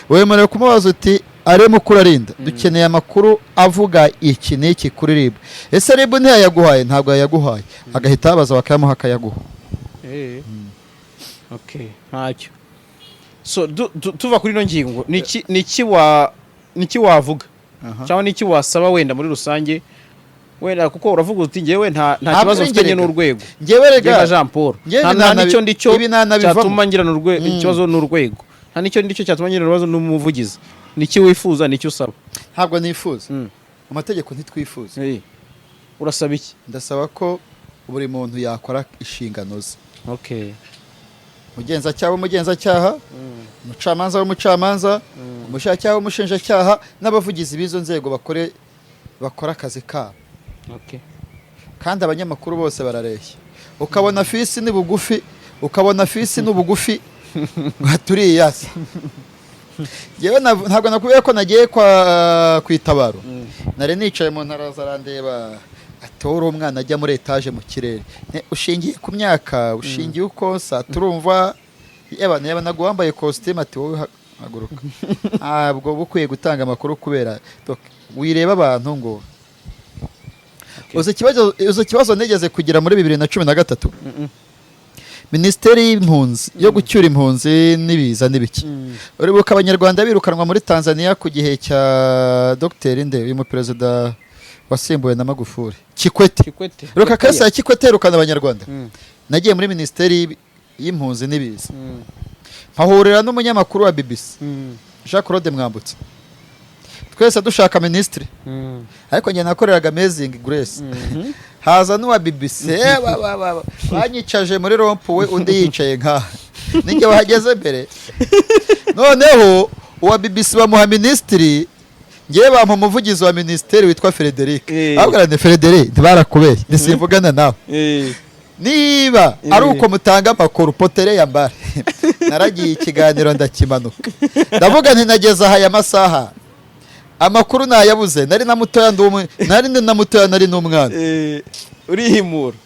Wemerewe kumubaza uti: "Are Mukurarinda, dukeneye amakuru avuga iki n'iki kuri RIB." Ese RIB ntiyayaguhaye? Ntabwo yayaguhaye, agahita yabaza bakayamuha, akayaguha. Okay, ntacyo. So tuva kuri ino ngingo, niki wavuga cyangwa niki wasaba wenda muri rusange, wenda kuko uravuga uti ngewe nta Ntabwo kibazo ari mfitanye ngereka. n'urwego, Ngewe njye nka rega Jean Paul, Ngewe nta n'icyo ndicyo ibi nanabivamo. cyatuma ngirana ikibazo n'urwego, nta n'icyo ndicyo cyatuma ngirana ibibazo n'umuvugizi. Niki wifuza? Niki usaba? Ntabwo nifuza. Amategeko ntitwifuza. Urasaba iki? Ndasaba ko buri muntu yakora inshingano ze. Umugenzacyaha w'umugenzacyaha, umucamanza w'umucamanza, umushinjacyaha w'umushinjacyaha, n'abavugizi b'izo nzego bakora akazi kabo. Kandi abanyamakuru bose barareshya, ukabona fisi ni bugufi, ukabona fisi ni bugufi turiyasa. Njyewe ntabwo nakubwiye ko nagiye kwa ku itabaro, nari nicaye mu ntara, arandeba ati: "Wowe uri umwana ajya muri etaje mu kirere." Ushingiye ku myaka, ushingiye uko sa turumva yaba naguwambaye wambaye kositimu, ati: "Wowe haguruka, ntabwo uba ukwiye gutanga amakuru kubera wireba abantu." Ngo uzi ikibazo nigeze kugira muri 2013? Minisiteri y'impunzi, yo gucyura impunzi n'ibiza n'ibiki. Uribuka Abanyarwanda birukanwa muri Tanzania ku gihe cya Dr nde, uyu muperezida wasimbuwe na Magufuli, Kikwete? Kikwete. Uribuka case ya Kikwete yirukana Abanyarwanda? Nagiye muri Minisiteri y'impunzi n'ibiza, mpahurira n'umunyamakuru wa BBC Jean Claude Mwambutsa, twese dushaka minisitiri, ariko njye nakoreraga Amazing Grace. Haza n'uwa BBC, banyicaje muri rond-point, undi yicaye nkaha, ninjye wahageze mbere. Noneho uwa BBC bamuha minisitiri, ngewe bampa umuvugizi wa minisiteri witwa Frederic. Ahubwo ni Frederic, ntibarakubeshye, ntisimvugana nawe. Niba ari uko mutanga amakuru, potere ya mbare. Naragiye, ikiganiro ndakimanuka, ndavuga nti nageze aha aya masaha, amakuru nayabuze. Nari na mutoya, ndi umwe, nari ndi na mutoya, nari n'umwana. Urihimura.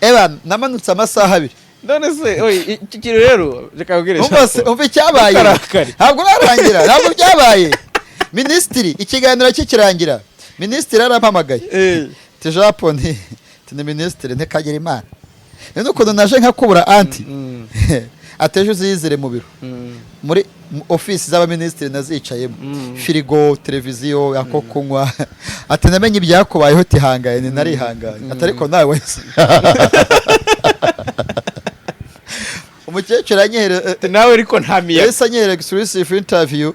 Eba, namanutse amasaha 2. None se oye, iki kintu rero reka nkubwire, Umva se, Jean Paul. umva icyabaye. Ntukarakare. Ntabwo urarangira, ntabwo byabaye. Minisitiri, ikiganiro kikirangira, minisitiri yarampamagaye. Ti Jean Paul, nti ni minisitiri, ntikagira Imana ni n'ukuntu naje nkakubura anti. Ateje uziyizire mu biro, muri ofisi z'abaminisitiri nazicayemo, firigo, televiziyo, ako kunywa. Ati: "Namenye ibyakubayeho, tihanganye." Ni narihanganye. Ati: "Ariko nawe wese." Umukecuru anyehere Nawe ariko nta miyaga. Yahise anyereka exclusive interview.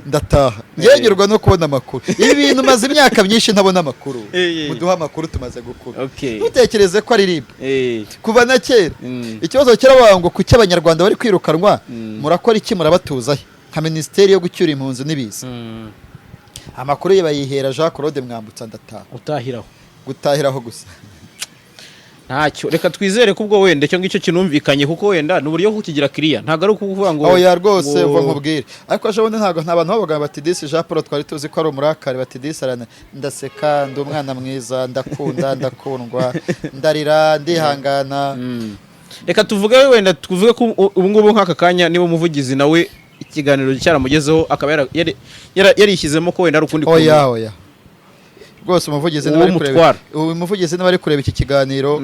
Ndataha ngenyurwa no kubona amakuru. Ibi bintu maze imyaka myinshi ntabona amakuru. Muduhe amakuru, tumaze gukura. Ntutekereze ko ari RIB. Kuva na kera ikibazo kirabaye ngo kuki Abanyarwanda bari kwirukanwa? Murakora iki? Murabatuzahe nka Minisiteri yo gucyura impunzi n'ibiza? Amakuru ye bayihera Jean Claude Mwambutsa, ndataha. Utahiraho. Gutahiraho gusa. Ntacyo, reka twizere ko ubwo wenda icyo ngicyo kinumvikanye, kuko wenda ni uburyo bwo kukigira kiriya, ntabwo ari ukuvuga ngo Oya rwose. ngo Uva nkubwire, ariko ejo bundi ntabwo nta bantu bavuga bati: "Disi Jean Paul twari tuzi ko ari umurakari." Bati: "Disi arana." Ndaseka, ndi umwana mwiza, ndakunda, ndakundwa, ndarira, ndihangana. Reka tuvuge, wenda tuvuge ko ubu ngubu nk'aka kanya niba umuvugizi nawe ikiganiro cyaramugezeho, akaba yarishyizemo ko wenda ari ukundi Oya, oya rwose, umuvugizi Uwo niba ari kureba mutwara. Uyu muvugizi niba ari kureba iki kiganiro,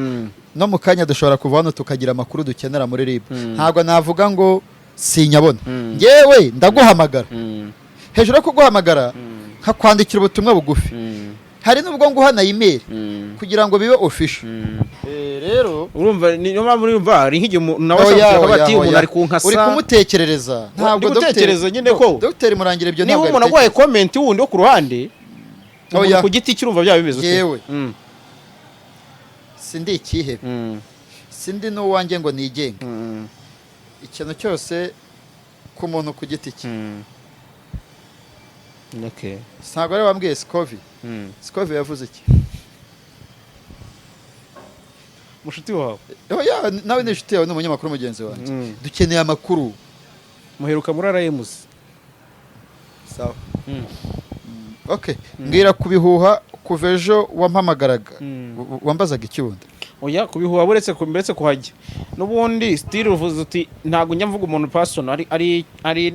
no mu kanya dushobora kuva hano tukagira amakuru dukenera muri RIB. Ntabwo navuga ngo sinyabona. Ngewe ndaguhamagara, hejuru yo kuguhamagara nkakwandikira ubutumwa bugufi, hari n'ubwo nguha na email kugira ngo bibe official. Rero Urumva, niyo mpamvu urumva hari nk'igihe umuntu nawe Oya, ashobora kuvuga oya, ati umuntu oya. ari kunkasa. Uri kumutekerereza, ntabwo Ndi gutekereza nyine ko Dogiteri Murangira ibyo niba ntabwo umuntu aguhaye comment wundi wo ku ruhande, umuntu Oya. ku giti cye, urumva byaba bimeze ute? Yewe. Sindi ikihebe, sindi n'uwanjye ngo nigenge. Ikintu cyose ku muntu ku giti cye. Ntabwo ari wambwiye Sikovi? Sikovi yavuze iki? Mushuti wawe? Oya, nawe ni inshuti yawe, ni umunyamakuru mugenzi wanjye. Dukeneye amakuru. Muheruka muri RMC. Sawa. Okay, mbwira ku bihuha. Kuva ejo wampamagaraga, wambazaga iki wundi? Oya, kubihuha uretse kuhajya n'ubundi still uvuze uti ntabwo njya mvuga umuntu personal. Hari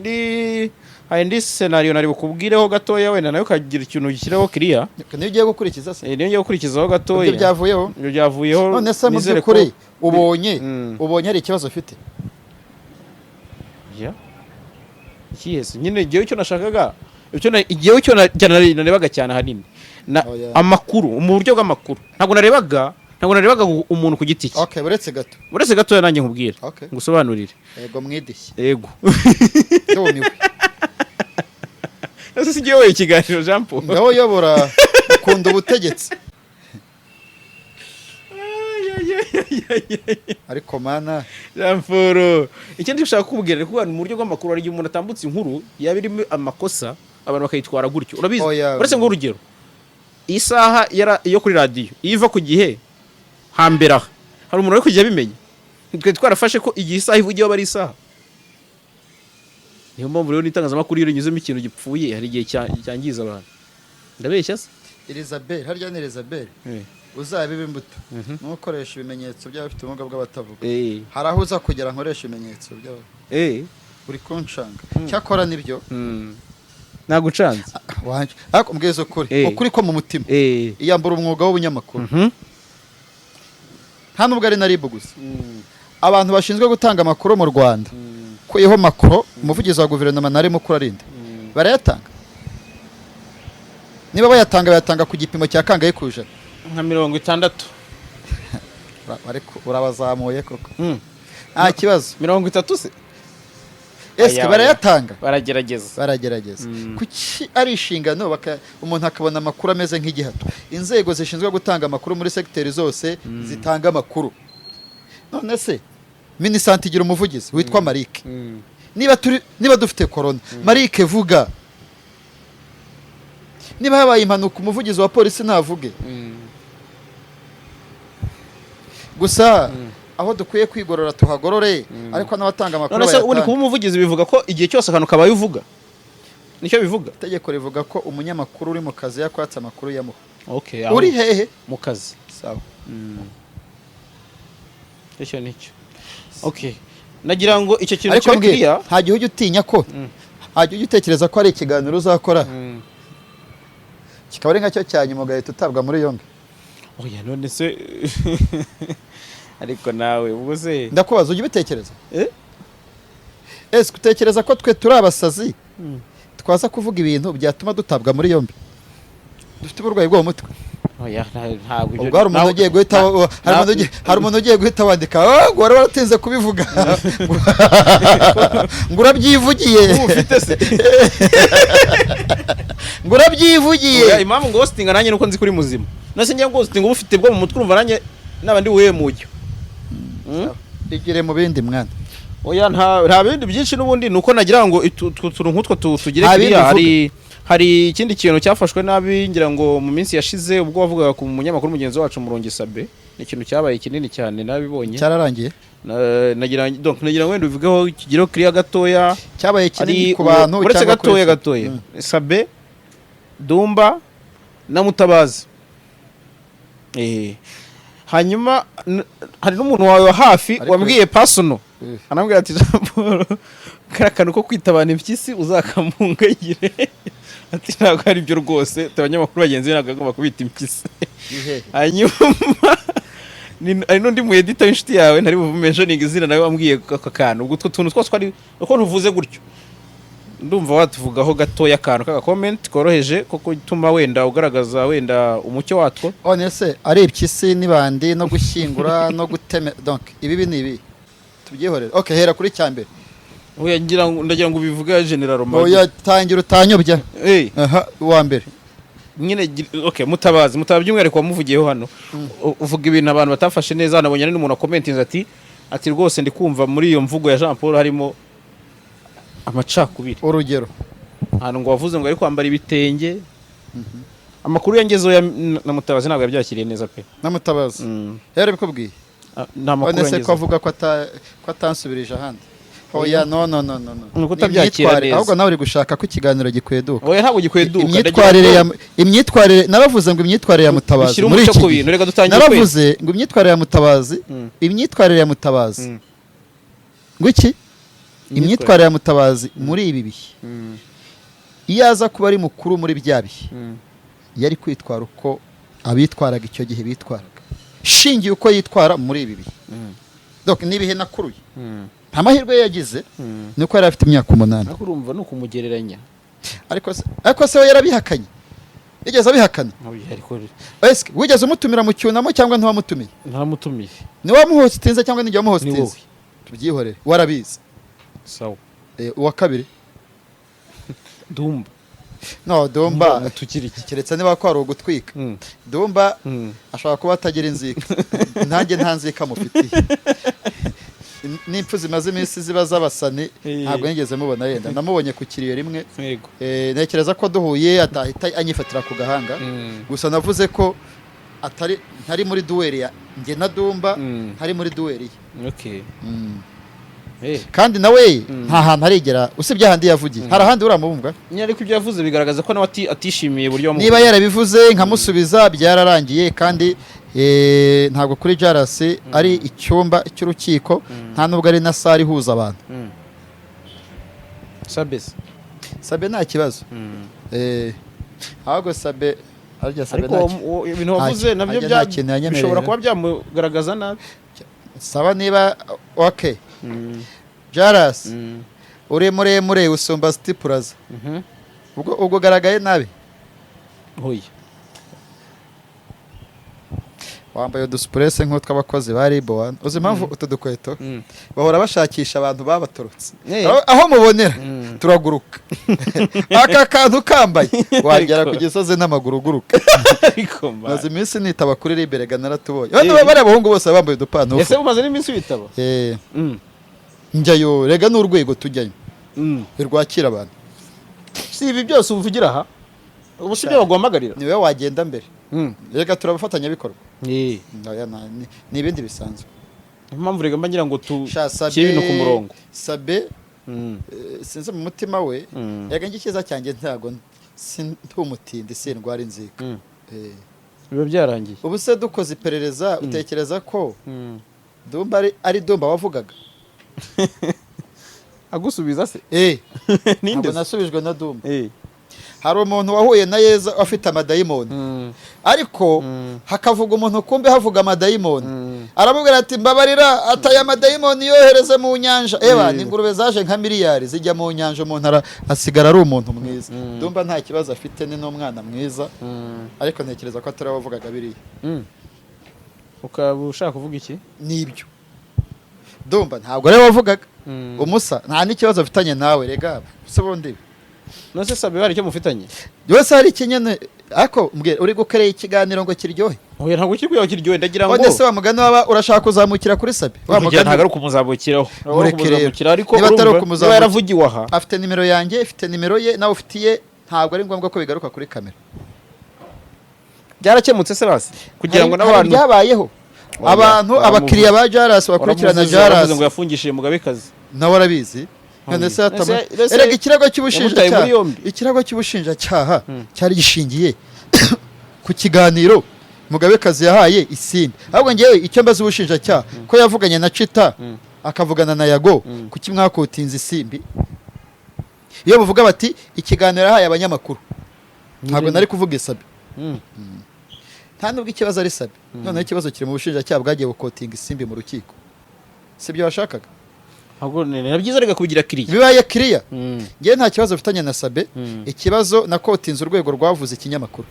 indi scenario nari bukubwireho gatoya, wenda nawe ukagira ikintu gishyiraho kiriya. Niyo ugiye gukurikiza se? Eh, niyo ngiye gukurikizaho gatoya. Ibyo byavuyeho? Ibyo byavuyeho. None se mu Nizere ko- by'ukuri ubonye ubonye hari ikibazo ufite? Ya. Ikihe nyine? Igihe icyo nashakaga, icyo cyane narebaga cyane ahanini na Oya. amakuru, mu buryo bw'amakuru, ntabwo narebaga umuntu ku giti cye. Okay, uretse gato. Uretse gatoya nanjye nkubwire, ngusobanurire. Yego, mwidishye. Yego. Ndumiwe. Ese si wowe ikiganiro, Jean Paul? Ngaho uyobora, ukunda ubutegetsi, ariko Mana. Jean Paul, ikindi ushaka kukubwira ni kuvuga mu buryo bw'amakuru, hari igihe umuntu atambutse inkuru yaba irimo amakosa, abantu bakayitwara gutyo, urabizi. Oya. Uretse ngo urugero, isaha yo kuri radiyo iyo iva ku gihe hambere aha, hari umuntu uri kujya abimenya. Twe twarafashe ko igihe isaha ivugiyeho aba ari isaha. Niyo mpamvu rero n'itangazamakuru iyo rinyuzemo ikintu gipfuye, hari igihe cyangiza abantu. Ndabeshya se? Elizabeth, harya ni Elizabeth? Uzabiba imbuto nukoresha ibimenyetso by'abafite ubumuga bw'abatavuga. Hari aho uza kugera nkoresha ibimenyetso by'aba uri kunshanga. Cyakora nibyo. Nagucanze. Wanje, ariko mbwiza ukuri, ukuri ko mu mutima, iyambura umwuga w'ubunyamakuru. Nta nubwo ari na RIB gusa, abantu bashinzwe gutanga amakuru mu Rwanda, kuyeho makuru umuvugizi wa guverinoma nari mukuru arinda, barayatanga? Niba bayatanga, bayatanga ku gipimo cya kangahe ku ijana? Nka 60. Ariko urabazamuye koko. Nta kibazo. 30 se? Ese Aya, barayatanga? Baragerageza. Baragerageza. Kuki ari inshingano umuntu akabona amakuru ameze nk'igihato? Inzego zishinzwe gutanga amakuru muri segiteri zose zitanga amakuru. None se Minisante igira umuvugizi witwa Marike? Niba dufite korona, Marike vuga. Niba habaye impanuka, umuvugizi wa polisi ntavuge? Gusa aho dukwiye kwigorora tuhagorore, ariko n'abatanga amakuru None se ubundi bayatange. kuba umuvugizi bivuga ko igihe cyose akantu kabaye uvuga? Nicyo bivuga? Itegeko rivuga ko umunyamakuru uri mu kazi yakwatse amakuru yamuha. Okay. Uri hehe? Mu kazi. Sawa. Icyo nicyo. Okay, nagira ngo icyo kintu Ariko kibe mbwira, clear. nta gihe ujya utinya ko, nta gihe ujya utekereza ko hari ikiganiro uzakora kikaba ari nkacyo cya nyuma, ugahita utabwa muri yombi? Oya, none se, ariko nawe ubwo se? Ndakubaza, ujya ubitekereza? Eh? Ese utekereza ko twe turi abasazi twaza kuvuga ibintu byatuma dutabwa muri yombi? Dufite uburwayi bwo mu mutwe? Oya, ntabwo ibyo. Ubwo hari umuntu ugiye guhita hari umuntu ugiye guhita wandika: "Oh, ngo wari waratinze kubivuga, ngo urabyivugiye." Ufite se? Ngo urabyivugiye. Oya, impamvu ngo hostinga nanjye nuko nzi kuri muzima. Nase njya ngo hostinga uba ufite bwo mu mutwe, urumva nanjye naba ndi buhe mujyo. Igire mu bindi, mwana. Oya, nta bindi byinshi n'ubundi, nuko nagira ngo utuntu nk'utwo tugire Nta bindi kiriya. uvuga. Hari ikindi kintu cyafashwe nabi, ngira ngo mu minsi yashize, ubwo wavugaga ku munyamakuru mugenzi wacu Murongi Sabe. Ni ikintu cyabaye kinini cyane, nabibonye. Cyararangiye. Nagira, donc nagira ngo wenda ubivugeho, kigireho kiriya gatoya. Cyabaye kinini Ari ku bantu uretse cyangwa kuri gatoya gatoya. Sabe, Dumba na Mutabazi. Hanyuma hari n'umuntu wawe wa hafi Ariko- wambwiye personal, anambwira ati: "Jean Paul, kariya kantu ko kwitabana impyisi uzakamungayire." Ati ntabwo ari byo rwose, ati abanyamakuru bagenzi be ntabwo agomba kubita impyisi. Ihe. Hanyuma hari n'undi mu editor w'inshuti yawe ntari bumentioning izina, nawe wambwiye aka kantu. Ubwo utwo tuntu twose twari uko ntuvuze gutyo, ndumva watuvugaho gatoya, akantu k'aka comment koroheje ko gutuma wenda ugaragaza wenda umucyo watwo. None se ari impyisi n'ibandi no gushyingura no guteme, donc ibibi ni ibi, tubyihorere. Okay, hera kuri cya mbere. Oya, ngira ngo ndagira ngo ubivuge general. Oya, tangira utanyobya. Aha, uwa mbere. Nyine okay, Mutabazi, Mutabazi by'umwihariko wamuvugiyeho hano. Uvuga ibintu abantu batafashe neza. Nabonye ari n'umuntu wakomentinze ati rwose ndi kumva muri iyo mvugo ya Jean Paul harimo amacakubiri. Urugero? Ahantu ngo wavuze ngo ari kwambara ibitenge. Amakuru yangezeho ya na Mutabazi ntabwo yabyakiriye neza pe. Namutabazi yarabikubwiye? Ah, ni amakuru None se ko yangezeho. avuga ko atansubirije ahandi? Oya, no, no, no, no, no. Ni ukutabyakira Imyitwarire- neza. Ahubwo nawe uri gushaka ko ikiganiro gikweduka. Oya, ntabwo gikweduka. Imyitwarire ya imyitwarire, naravuze ngo imyitwarire ya Mutabazi Ushyire muri umucyo iki ku gihe. bintu, reka dutangire. Naravuze ngo imyitwarire ya Mutabazi, imyitwarire ya Mutabazi, ngo iki, imyitwarire ya Mutabazi muri ibi bihe, iyo aza kuba ari mukuru muri bya bihe, yari kwitwara uko abitwaraga icyo gihe bitwaraga, shingiye uko yitwara muri ibi bihe. Donc ni ibihe nakuruye. Nta mahirwe yagize, ni uko yari afite imyaka 8. Ariko urumva ni ukumugereranya. Ariko se we yarabihakanye? Yigeze abihakana? Oya, ariko Ese wigeze umutumira mu cyunamo cyangwa ntiwamutumiye? Ntaramutumiye. Ni wamuhostinze cyangwa ni Ni wamuhostinze? wowe. Tubyihorere, warabizi. Sawa. Uwa kabiri? Dumba. No, Dumba Tukiri iki? keretse niba ko ari ugutwika. Dumba ashobora kuba atagira inzika, nanjye nta nzika mufitiye. N'impfu zimaze iminsi ziba z'abasani, ntabwo nigeze mubona, yenda namubonye ku kiriyo rimwe. Ntekereza ko duhuye atahita anyifatira ku gahanga. Gusa navuze ko atari ntari muri duel ya njye na Dumba, ntari muri duel ye. Kandi nawe nta hantu arigera, usibye ahandi yavugiye. Hari ahandi uramubumva? Nyine, ariko ibyo yavuze bigaragaza ko nawe atishimiye uburyo wamuvuze. Niba yarabivuze nkamusubiza, byararangiye. Kandi ntabwo kuri Jarasi ari icyumba cy'urukiko, nta nubwo ari na salle ihuza abantu. Sabes. Sabe nta kibazo. Ahubwo Sabe arya Sabe Ariko nta ibintu wavuze nabyo harya nta kintu yanyemerera. bishobora kuba byamugaragaza nabi. Saba niba okay. Jarasi, uri muremure usumba City Plaza. Ubwo ugaragaye nabi. Oya. Wambaye udusupurese nk'utw'abakozi ba RIB one. Uzi impamvu utu dukweto? Bahora bashakisha abantu babatorotse. Aho mubonera turaguruka. Aka kantu kambaye wagera ku gisozi n'amaguru uguruka. Ariko Maze iminsi nitaba kuri RIB, rega naratubonye. Bano bariya bahungu bose baba bambaye udupantufo. Ese umaze n'iminsi witaba? Eh, njyayo rega, ni urwego tujyayo rwakira abantu. Si ibi byose uvugira aha ubu, si byo baguhamagarira? Niwe wagenda mbere. Rega turabafatanyabikorwa. Oya, ni ibindi bisanzwe. Niyo mpamvu rega mba ngira ngo Sha, tushyire ibintu ku murongo. Sabe, sinzi mu mutima we. Rega njye icyiza cyanjye ntabwo ndumutindi, sindwara inzika. Biba byarangiye. Ubu se dukoze iperereza, utekereza ko Dumba ari Dumba wavugaga? Agusubiza se? Ntabwo Ninde se? nasubijwe na Dumba. Hari umuntu wahuye na Yeza afite amadayimoni, ariko hakavuga umuntu, kumbe havuga amadayimoni. Aramubwira ati: "Mbabarira," ataye amadayimoni yohereze mu nyanja. Eba ni ingurube zaje nka miliyari zijya mu nyanja, umuntu asigara ari umuntu mwiza. Dumba nta kibazo afite, ni n'umwana mwiza, ariko ntekereza ko atari we wavugaga biriya. Ukaba ushaka kuvuga iki? Nibyo, Dumba ntabwo ari we wavugaga. Umusa nta n'ikibazo afitanye nawe rega, se bundi. None se Sabe hari icyo mufitanye? Wese hari ikinyene, ariko mbwira, uri gukorera ikiganiro ngo kiryohe? Oya, ntabwo kiri kugira kiryohe, ndagira ngo None se wa mugani waba urashaka kuzamukira kuri Sabe wa Kugira mugani? ntabwo ari ukumuzamukiraho. Ntabwo ari Mureke rero. ukumuzamukira, ariko Niba atari urumva, ukumuzamukira- niba yaravugiwe aha. Afite nimero yanjye, ifite nimero ye, nawe ufitiye, ntabwo ari ngombwa ko bigaruka kuri kamera. Byarakemutse se basi kugira ngo Hari n'abantu ibyabayeho. Oya, Abantu, abakiriya ba Jarasi bakurikirana waramuvuze, waravuze Jarasi ngo yafungishije Mugabekazi. Nawe arabizi. None se Ese erega ikirego yamutaye cy'ubushinjacyaha, muri yombi? ikirego cy'ubushinjacyaha cyari gishingiye ku kiganiro Mugabekazi yahaye Isimbi. Ahubwo ngewe icyo mbaza ubushinjacyaha, ko yavuganye na Cita, akavugana na Yago, kuki mwakotinze Isimbi? Iyo bavuga bati ikiganiro yahaye abanyamakuru, ntabwo nari kuvuga Isabi. Nta nubwo ikibazo ari Sabi. Noneho ikibazo kiri mu bushinjacyaha bwagiye bukotinga Isimbi mu rukiko. Si ibyo washakaga? Ntabwo ni byiza reka kubigira kiriya. Bibaye kiriya. Ngewe nta kibazo mfitanye na Sabe. Ikibazo nakotinze urwego rwavuze ikinyamakuru.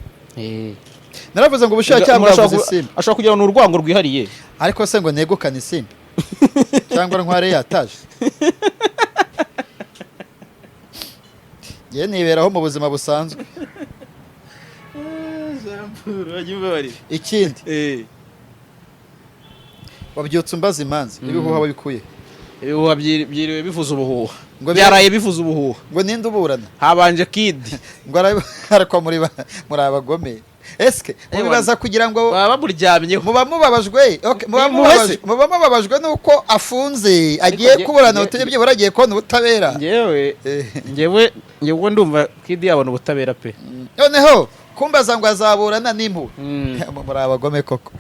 Naravuze ngo ubushinjacyaha Umuntu ashobora bwavuze Isimbi. Ashobora kugira ngo ni urwango rwihariye. Ariko se ngo negukane Isimbi cyangwa ntware yataje? Ngewe niberaho mu buzima busanzwe. Ikindi, wabyutse umbaza imanza, ibihuha wabikuye? Ibihuha byiriwe bivuza ubuhuha. Ngo Byaraye bivuze ubuhuha. Ngo ninde uburana? Habanje Kidi. Ngo arakwa muri abagome, eske mubibaza kugira ngo Baba bamuryamyeho. Muba mubabajwe, okay, muba Ni impuhwe mubabajwe se? Muba mubabajwe nuko afunze, agiye kuburana, ubutumye byibura agiye kubona ubutabera. Ngewe ngewe ndumva Kidi yabona ubutabera pe. Noneho kumbaza ngo azaburana n'impuhwe, muri abagome koko.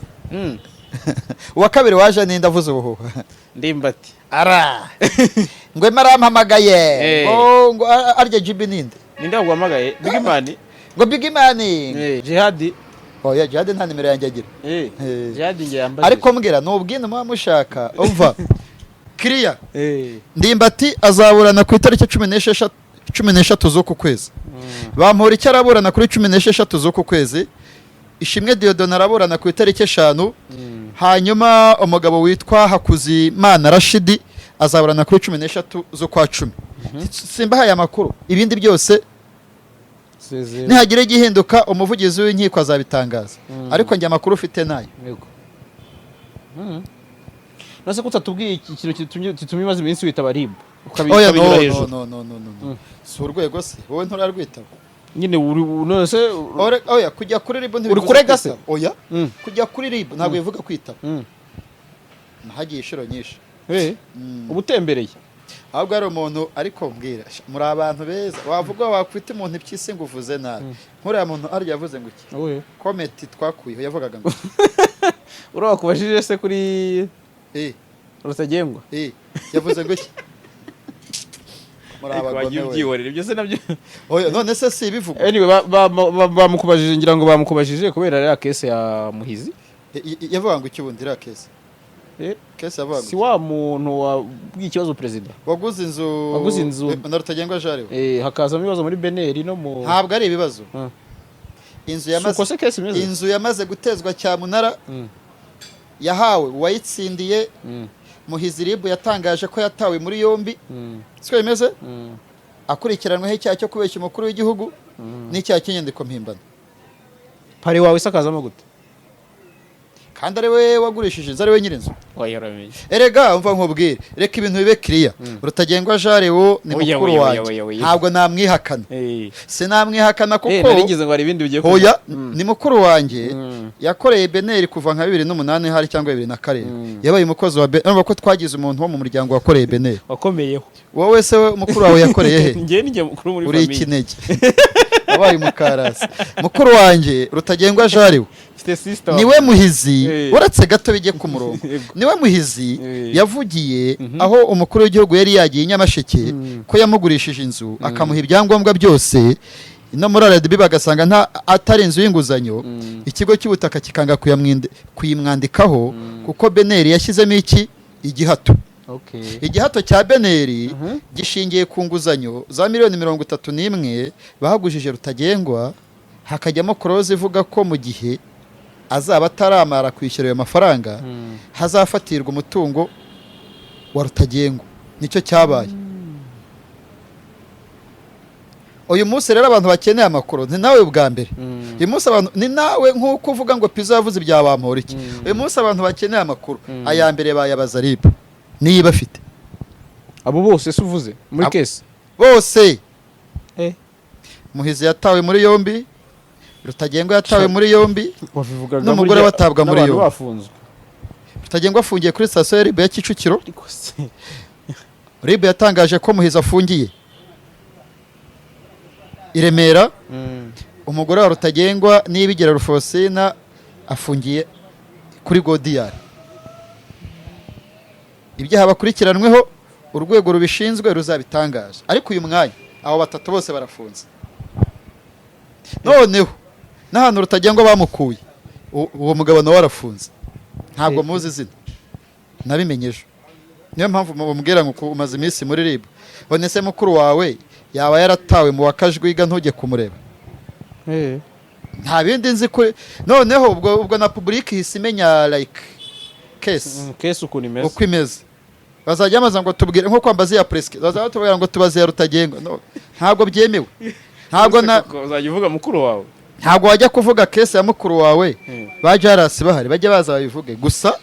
Uwa kabiri waje ninde avuze ubuhuha? Ndimbati. Ara ngo ema arampamagaye. Ngo arya jibi ninde? Ninde waguhamagaye? Bigimani? Ngo Bigimani. Jihadi. Oya, Jihadi nta nimero yanjye agira. Jihadi nge yambaye. Ariko mbwira, ni ubwino muba mushaka. Umva kiriya, Ndimbati azaburana ku itariki 16, 13 z'uku kwezi. Bamporiki araburana kuri 16 z'uku kwezi. Ishimwe Dieudonne araburana ku itariki 5. Hanyuma umugabo witwa Hakuzimana Rashidi azaburana kuri 13 z'ukwa 10. Simbahaye amakuru, ibindi byose Sezera. nihagira igihinduka umuvugizi w'inkiko azabitangaza, ariko njye amakuru ufite nayo. Yego. Nase ko utatubwiye iki kintu gitumye umaze iminsi witaba RIB Oya, no. ukabinyura No. hejuru? No, no, no, no, no. Si urwego se wowe nturarwitaba? Nyine uri none se Oya, kujya kuri RIB Uri ntibivuze kurega se? kwitaba. Oya, kujya kuri RIB ntabwo bivuga kwitaba. Nahagiye inshuro nyinshi. Uba utembereye. Ahubwo hari umuntu, ariko mbwira sha, muri abantu beza wavuga wakwita umuntu impyisi ngo uvuze nabi, nk'uriya muntu arya yavuze ngo iki? Comment twakuyeho yavugaga ngo iki? Uriya wakubajije se kuri Rutagengwa? Eh, yavuze ngo iki? Muri Ariko wagiye abagome we. ubyihorera ibyo se nabyo. Oya, none se si ibivugwa? Anyway, bamukubajije, ngira ngo bamukubajije kubera ya case ya Muhizi. Yavuga ngo iki ubundi iriya case? Case yavuga ngo Si iki? wa muntu wabwiye ikibazo perezida. Waguze inzu. Waguze inzu. Na Rutagengwa Jariwe. Hakazamo ibibazo muri BNR no mu Ntabwo ari ibibazo. Inzu Si yamaze uko se case imeze? Inzu yamaze gutezwa cyamunara, yahawe uwayitsindiye. Muhizi, RIB yatangaje ko yatawe muri yombi. Siko bimeze? Akurikiranweho icyaha cyo kubeshya umukuru w'igihugu n'icyaha cy'inyandiko mpimbano. Pari wawe se akazamo gute? Kandi ari we wagurishije inzu, ari we nyir'inzu. Oya, uramenye. Erega umva nkubwire, reka ibintu bibe kiriya. Rutagengwa Jarewo ni Oya, mukuru oya, oya, wanjye. oya, oya. Ntabwo namwihakana. Sinamwihakana kuko Narigeze ngo hari ibindi bigiye Hoya, kuvuga. ni mukuru wanjye. Yakoreye BNR kuva nka 2008 hari cyangwa 2007. Yabaye umukozi wa BNR. Urumva ko twagize umuntu wo mu muryango wakoreye BNR. Wakomeyeho. Wowe se, we mukuru wawe yakoreye he? Njye ni njye mukuru muri Uri famille. ikinege, wabaye umukarasi. Mukuru wanjye Rutagengwa Jariwe Mfite sister. niwe Muhizi. Uretse gato bijye ku murongo. Niwe Muhizi yavugiye aho umukuru w'igihugu yari yagiye i Nyamasheke, ko yamugurishije inzu akamuha ibyangombwa byose, no muri RDB bagasanga nta atari inzu y'inguzanyo, ikigo cy'ubutaka kikanga kuyimwandikaho kuko BNR yashyizemo iki? Igihato. Igihato cya BNR gishingiye ku nguzanyo za miliyoni 31 bahagujije Rutagengwa, hakajyamo clause ivuga ko mu gihe azaba ataramara kwishyura ayo mafaranga hazafatirwa umutungo wa Rutagengwa. Nicyo cyabaye uyu munsi. Rero abantu bakeneye amakuru, ni nawe bwa mbere uyu munsi abantu, ni nawe nk'uko uvuga ngo Pizzo yavuze ibya Bamporiki. Uyu munsi abantu bakeneye amakuru, aya mbere bayabaza RIB niba afite. Abo bose se uvuze muri case? Bose. Muhizi yatawe muri yombi, Rutagengwa yatawe muri yombi, Wabivugaga n'umugore burya we atabwa muri n'abantu yombi. bafunzwe. Rutagengwa afungiye kuri sitasiyo ya RIB ya Kicukiro. Ariko se RIB yatangaje ko Muhizi afungiye i Remera. Umugore wa Rutagengwa, Nibigera Rufosina, afungiye kuri Godiyari. Ibyaha bakurikiranweho urwego rubishinzwe ruzabitangaza, ariko uyu mwanya abo batatu bose barafunze. Noneho n'ahantu Rutagengwa bamukuye, uwo mugabo nawe arafunze, ntabwo muzi izina, nabimenye ejo. Niyo mpamvu mubwira ngo umaze iminsi muri RIB. None se mukuru wawe yaba yaratawe mu wakajwiga ntujye kumureba? Nta bindi nzi kuri. Noneho ubwo na public ihise imenya like case Case ukuntu imeze. Uko imeze. Bazajya bamaza ngo tubwire nko kwambaza iya presque, bazajya batubwira ngo tubaze ya Rutagengwa. No, ntabwo byemewe, ntabwo na Koko uzajya uvuga mukuru wawe? Ntabwo wajya kuvuga case ya mukuru wawe ba jarasi bahari. Bajya baza babivuge gusa.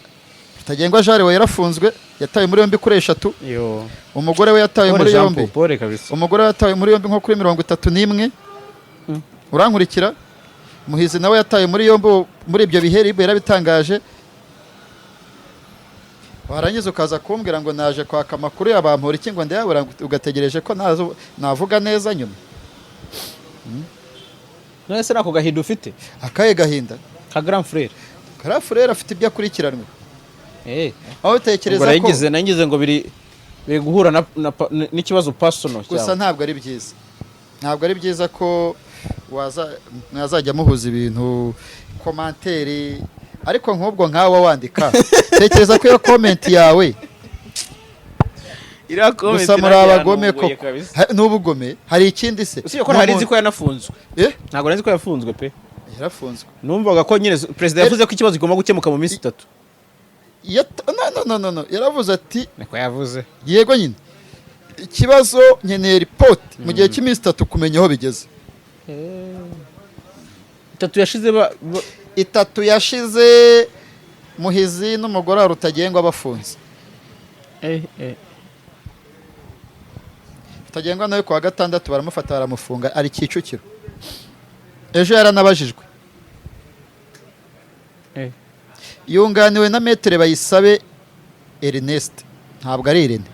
Rutagengwa Jare we yarafunzwe, yatawe muri yombi kuri 3. Yo. Umugore we yatawe Pole muri Jean yombi. Paul, pole kabisa. Umugore we yatawe muri yombi nko kuri 31. Urankurikira? Muhizi nawe yatawe muri yombi muri ibyo bihe, RIB yarabitangaje. Warangiza ukaza kumbwira ngo naje kwaka amakuru ya Bamporiki ngo ndayabura, ugategereje ko navuga neza nyuma. None se nako gahinda ufite? Akahe gahinda? Ka grand frère. Grand frère afite ibyo akurikiranwe. Aho Ubwo utekereza ko nagize ngo biri guhura n'ikibazo personal gusa cyawe. Ntabwo ari byiza, ntabwo ari byiza ko waza mwazajya muhuza ibintu, commentaire. Ariko nk'ubwo nkawe wandika, tekereza ko iyo comment yawe Iriya comment gusa muri nanjye abagome yantunguye koko. kabisa. N'ubugome hari ikindi se? Usibye ko ntari nzi ko yanafunzwe. Eh? Ntabwo nari nzi ko yafunzwe pe. Yarafunzwe. Numvaga ko nyine perezida yavuze ko ikibazo kigomba gukemuka mu minsi 3. No, no, no, no, no, yaravuze ati Niko yavuze. Yego nyine, ikibazo nkeneye ripoti mu gihe cy'iminsi 3 kumenya aho bigeze. 3 yashize 3 yashize Muhizi n'umugore wa Rutagengwa bafunze. Rutagengwa nawe kuwa gatandatu baramufata baramufunga, ari Kicukiro. Ejo yaranabajijwe. Yunganiwe na Maître Bayisabe Ernest, ntabwo ari Irene.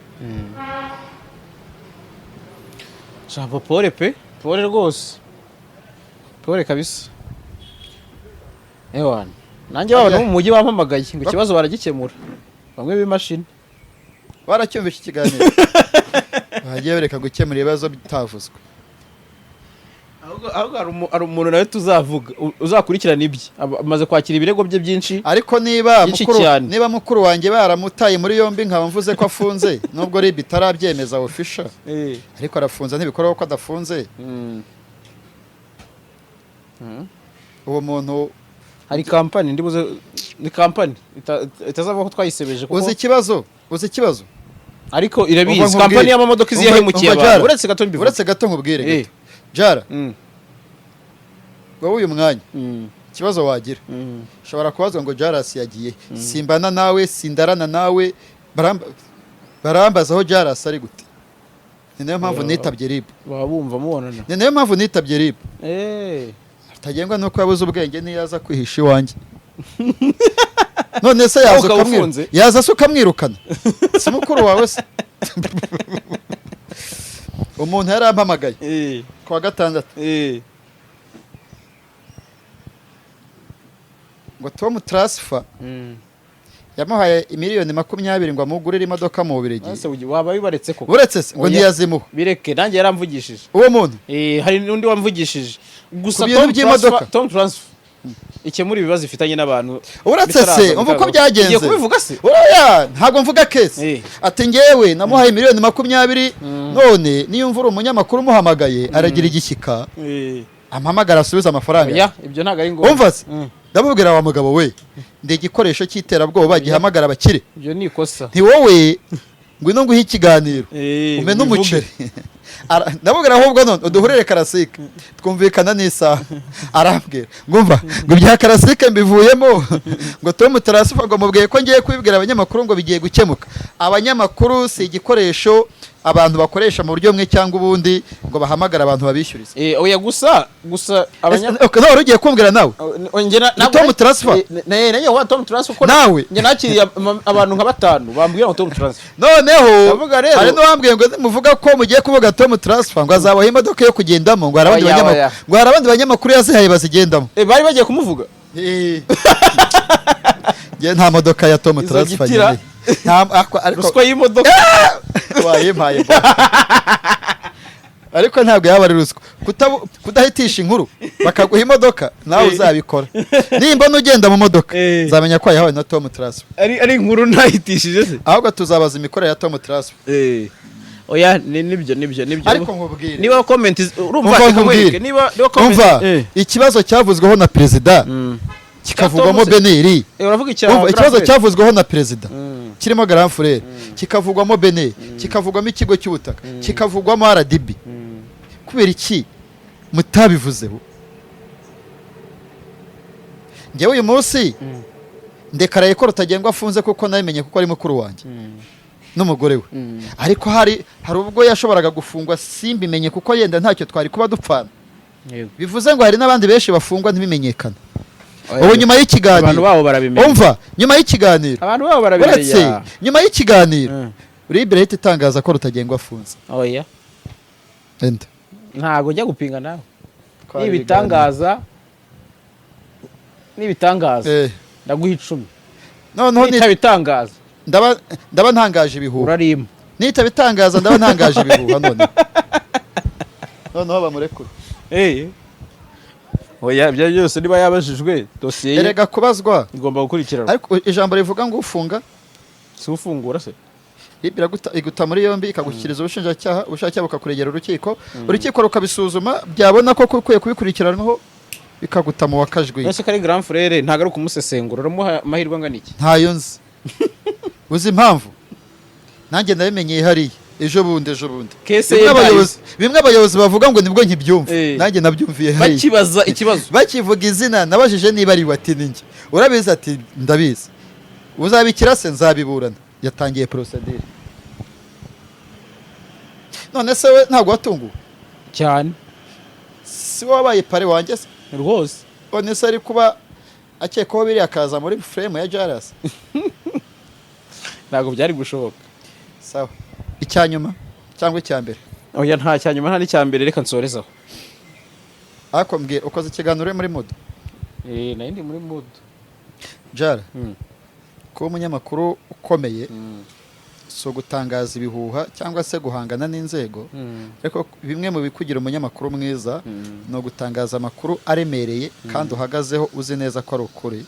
Jambo pole pe, pole rwose, pole kabisa. Ewana, nanjye baba no mu mujyi bampamagaye ngo ikibazo baragikemura, bamwe b'imashini. Baracyumvishe ikiganiro, bagiye bareka gukemura ibibazo bitavuzwe. Ahubwo hari umuntu nawe tuzavuga uzakurikirana ibye. Amaze kwakira ibirego bye byinshi. Ariko niba Byinshi mukuru cyane. niba mukuru wanjye baramutaye muri yombi, nkaba mvuze ko afunze nubwo RIB itarabyemeza official, ariko arafunze, ntibikora ko adafunze. Uwo muntu Hari kampani ndibuze, ni kampani itazavuga ko twayisebeje kuko Uzi ikibazo? Uzi ikibazo? Ariko Umva irabizi nkubwire. Kampani y'amamodoka izi yahemukiye Umva abantu. Jara. Uretse gato mbivuge. Uretse gato nkubwire. Gato Jara. Wowe uyu mwanya ikibazo wagira, ushobora kubazwa ngo Jarasi yagiye, simbana nawe, sindarana nawe, barambaza aho Jarasi ari gute? Ni nayo mpamvu nitabye RIB. Baba bumva mubonana. Ni nayo mpamvu nitabye RIB. Rutagengwa nuko yabuze ubwenge, niyo aza kwihisha iwanjye. None se yaza Ukaba ufunze? Yaza se ukamwirukana? Si mukuru wawe se? Umuntu yarampamagaye kuwa gatandatu ngo Tom Transfer yamuhaye miliyoni 20 ngo amugurire imodoka mu Bubiligi. Ese waba wibaretse koko? Uretse se ngo Oya. ntiyazimuha. Bireke, nanjye yaramvugishije. Uwo muntu Hari n'undi wamvugishije gusa. Ku bintu Tom by'imodoka. Tom Transfer ikemura ibibazo ifitanye n'abantu Uretse se, bitaraza umva uko bikaza. byagenze. Ugiye kubivuga se? Oya, ntabwo mvuga case. Ati ngewe namuhaye miliyoni 20, none niyo mvura umunyamakuru umuhamagaye aragira igishyika, ampamagara asubize amafaranga. Oya, ibyo ntabwo ari ngombwa. Umva se, ndamubwira: "Wa mugabo we, ndi igikoresho cy'iterabwoba gihamagara abakire?" Ibyo ni ikosa. "Nti wowe ngwino nguhe ikiganiro umene ubivuge. umuceri." Ndamubwira ahubwo none uduhurire Karasike, twumvikana n'isaha. Arambwira ngo umva, ngo ibya Karasike mbivuyemo, ngo Tom Transfer ngo mubwiye ko ngiye kubibwira abanyamakuru ngo bigiye gukemuka. Abanyamakuru si igikoresho abantu bakoresha mu buryo bumwe cyangwa ubundi ngo bahamagare abantu babishyurize. Oya, gusa abanya Ese, nawe wari ugiye kumbwira nawe Njye Ni Tom Transfer? Naye wa Tom Transfer ko Nawe? Njye nakiriye abantu nka batanu bambwira ngo Tom Transfer. Noneho Ndavuga rero- hari n'uwambwiye ngo muvuga ko mugiye kuvuga Tom Transfer ngo azabaha imodoka yo kugendamo, ngo hari abandi Oya, banyamakuru oya. ngo hari abandi banyamakuru yazihaye bazigendamo. Bari bagiye kumuvuga. Njye nta modoka ya Tom Izo Transfer gitira. nkeneye. Nta ariko Ruswa y'imodoka. Wayimpaye bo. Ariko ntabwo yaba ari ruswa. Kudahitisha inkuru bakaguha imodoka, nawe uzabikora. Nimba n'ugenda mu modoka, nzamenya ko wayihawe na Tom Transfer. Ari inkuru ntahitishije se? Ahubwo tuzabaza imikorere ya Tom Transfer. Oya, ni nibyo. Ariko nkubwire. Niba comment urumva, Umva reka nkubwire. nkwereke, niba comment Umva, ikibazo cyavuzweho na perezida kikavugwamo Cya Tom se? BNR. Uravuga icya Umva, ikibazo Grand Frère? cyavuzweho na perezida kirimo Grand Frère, kikavugwamo BNR, kikavugwamo ikigo cy'ubutaka, kikavugwamo RDB, kubera iki mutabivuzeho? Njyewe uyu munsi Ndekaraye ko Rutagengwa afunze kuko nabimenye kuko ari mukuru wanjye n'umugore we, ariko hari ubwo yashoboraga gufungwa simbimenye kuko yenda ntacyo twari kuba dupfana. Bivuze ngo hari n'abandi benshi bafungwa ntibimenyekane. Ubu nyuma Abantu y'ikiganiro, babo barabimenya. Umva, nyuma y'ikiganiro, Abantu babo uretse barabimenya. nyuma y'ikiganiro, RIB irahita itangaza ko Rutagengwa afunze. Oya. Enda. Ntabwo njya gupinga nawe. Twari. Nibitangaza, ndaguha 10. Noneho Nitabitangaza, ndaba ntangaje ibihuha. Urarima. Nitabitangaza ndaba ntangaje ibihuha. Noneho bamurekure. Oya, ibyo byose niba yabajijwe, dosiye ye Erega kubazwa igomba gukurikiranwa. Ariko ijambo rivuga ngo ufunga Si ufungura se? RIB iguta muri yombi, ikagushyikiriza ubushinjacyaha, ubushinjacyaha bukakuregera urukiko, urukiko rukabisuzuma, byabona ko ukwiye kubikurikiranwaho bikaguta mu wakajwi. Ese ko ari grand frère, ntabwo ari ukumusesengura, uramuha amahirwe angana iki? Ntayo nzi. Uzi impamvu? Nanjye nabimenyeye hariya ejo bundi, ejo bundi. Case Bimwe ye ntayo. Bimwe abayobozi bavuga ngo nibwo nkibyumva. Nanjye nabyumviye hariya. Bakibaza ikibazo. Bakivuga izina, nabajije niba ari we, ati: "Ni njye." "Urabizi?" Ati: "Ndabizi." "Uzabikira se?" "Nzabiburana." Yatangiye procédure. None se we ntabwo watunguwe? Cyane. Si wowe wabaye parrain wanjye se? Rwose. None se ari kuba akekwaho biriya akaza muri frame ya Jaras? Ntabwo byari gushoboka. Sawa, icya nyuma cyangwa icya mbere? Oya, nta cya nyuma nta n'icya mbere, reka nsorezaho. Ariko mbwira, ukoze ikiganiro uri muri mood? Eh, nari ndi muri mood. Jara, kuba umunyamakuru ukomeye si ugutangaza ibihuha cyangwa se guhangana n'inzego, ariko bimwe mu bikugira umunyamakuru mwiza ni ugutangaza amakuru aremereye kandi uhagazeho, uzi neza ko ari ukuri.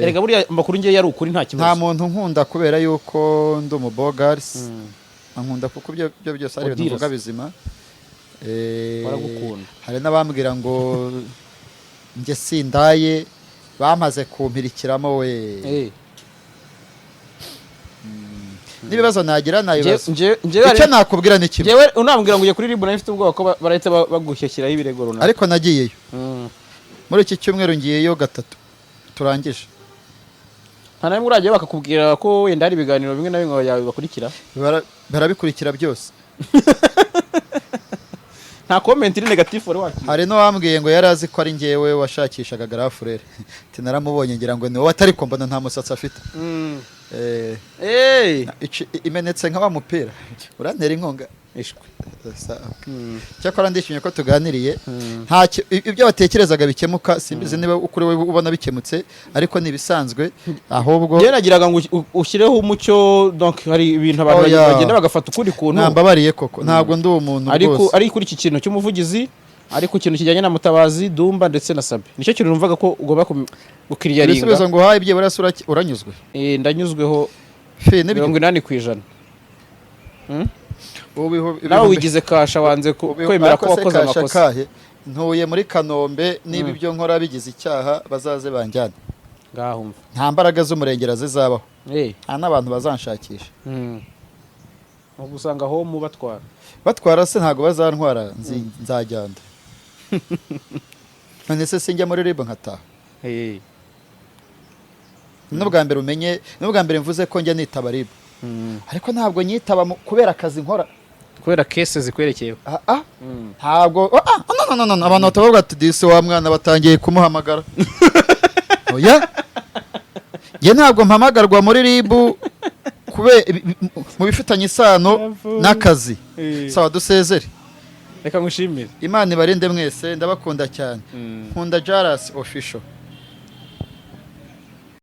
Erega buriya amakuru ngiye yari ukuri, nta Nta kibazo. muntu nkunda kubera yuko ndi umubogarisi, ankunda kuko ibyo byose ari ibintu Odira mvuga se. bizima. Baragukunda. Hari n'abambwira ngo njye sindaye, bamaze kumpirikiramo we. N'ibibazo nagira nabibazo. Icyo nakubwira ni kimwe. Njyewe unambwira ngo ugiye kuri RIB, nari mfite ubwoba ko barahita bagushyikiraho ibirego runaka. Ariko nagiyeyo muri iki cyumweru, ngiyeyo gatatu turangije. Nta na rimwe urajyayo bakakubwira ko wenda hari ibiganiro bimwe na bimwe yawe bakurikira? Barabikurikira byose. Nta comment iri négatif wari wakira? Hari n'uwambwiye ngo yari azi ko ari njyewe washakishaga grand frère, ati: "Naramubonye ngira ngo ni wowe, atari ko mbona nta musatsi afite." Imenetse nka wa mupira urantera inkunga. Ishwe. Cyakora ndishimye ko tuganiriye. Ntacyo ibyo watekerezaga bikemuka, simbizi niba ukuri wowe ubona bikemutse, ariko ni ibisanzwe ahubwo. Njyewe nagiraga ngo ushyireho umucyo, donc hari ibintu abantu Oya. bagenda bagafata ukundi kuntu. Ntambabariye koko, ntabwo ndi umuntu Ariko rwose. ari kuri iki kintu cy'umuvugizi, ari ku kintu kijyanye na Mutabazi, Dumba ndetse na Sabe, nicyo kintu numvaga ko ugomba gukiriyaringa. Ibisubizo nguhaye byibura se uranyuzwe? Eh, ndanyuzweho. Fi nibyo. 80%. Ubu Nawe wigize kasha, wanze kwemera ko ariko se wakoze kasha amakosa. kahe? Ntuye muri Kanombe, niba ibyo nkora bigize icyaha bazaze banjyane. Ngaho umva. Nta mbaraga z'umurengera zizabaho, nta n'abantu bazanshakisha. Ubwo usanga aho mu batwara. Batwara se ntabwo bazantwara, nzajyana. None se sinjya muri RIB nkataha? N'ubwa mbere umenye, n'ubwa mbere mvuze ko njya nitaba RIB, ariko ntabwo nyitaba kubera akazi nkora. Kubera case zikwerekeyeho. Ah, ah. Ntabwo, ah, no, no, no, no. Abantu batavuga ati: "Disi wa mwana batangiye kumuhamagara." Oya, njye ntabwo mpamagarwa muri RIB mu bifitanye isano n'akazi. Sawa, dusezere. Reka ngushimire. Imana ibarinde mwese, ndabakunda cyane. Nkunda Jaras Official.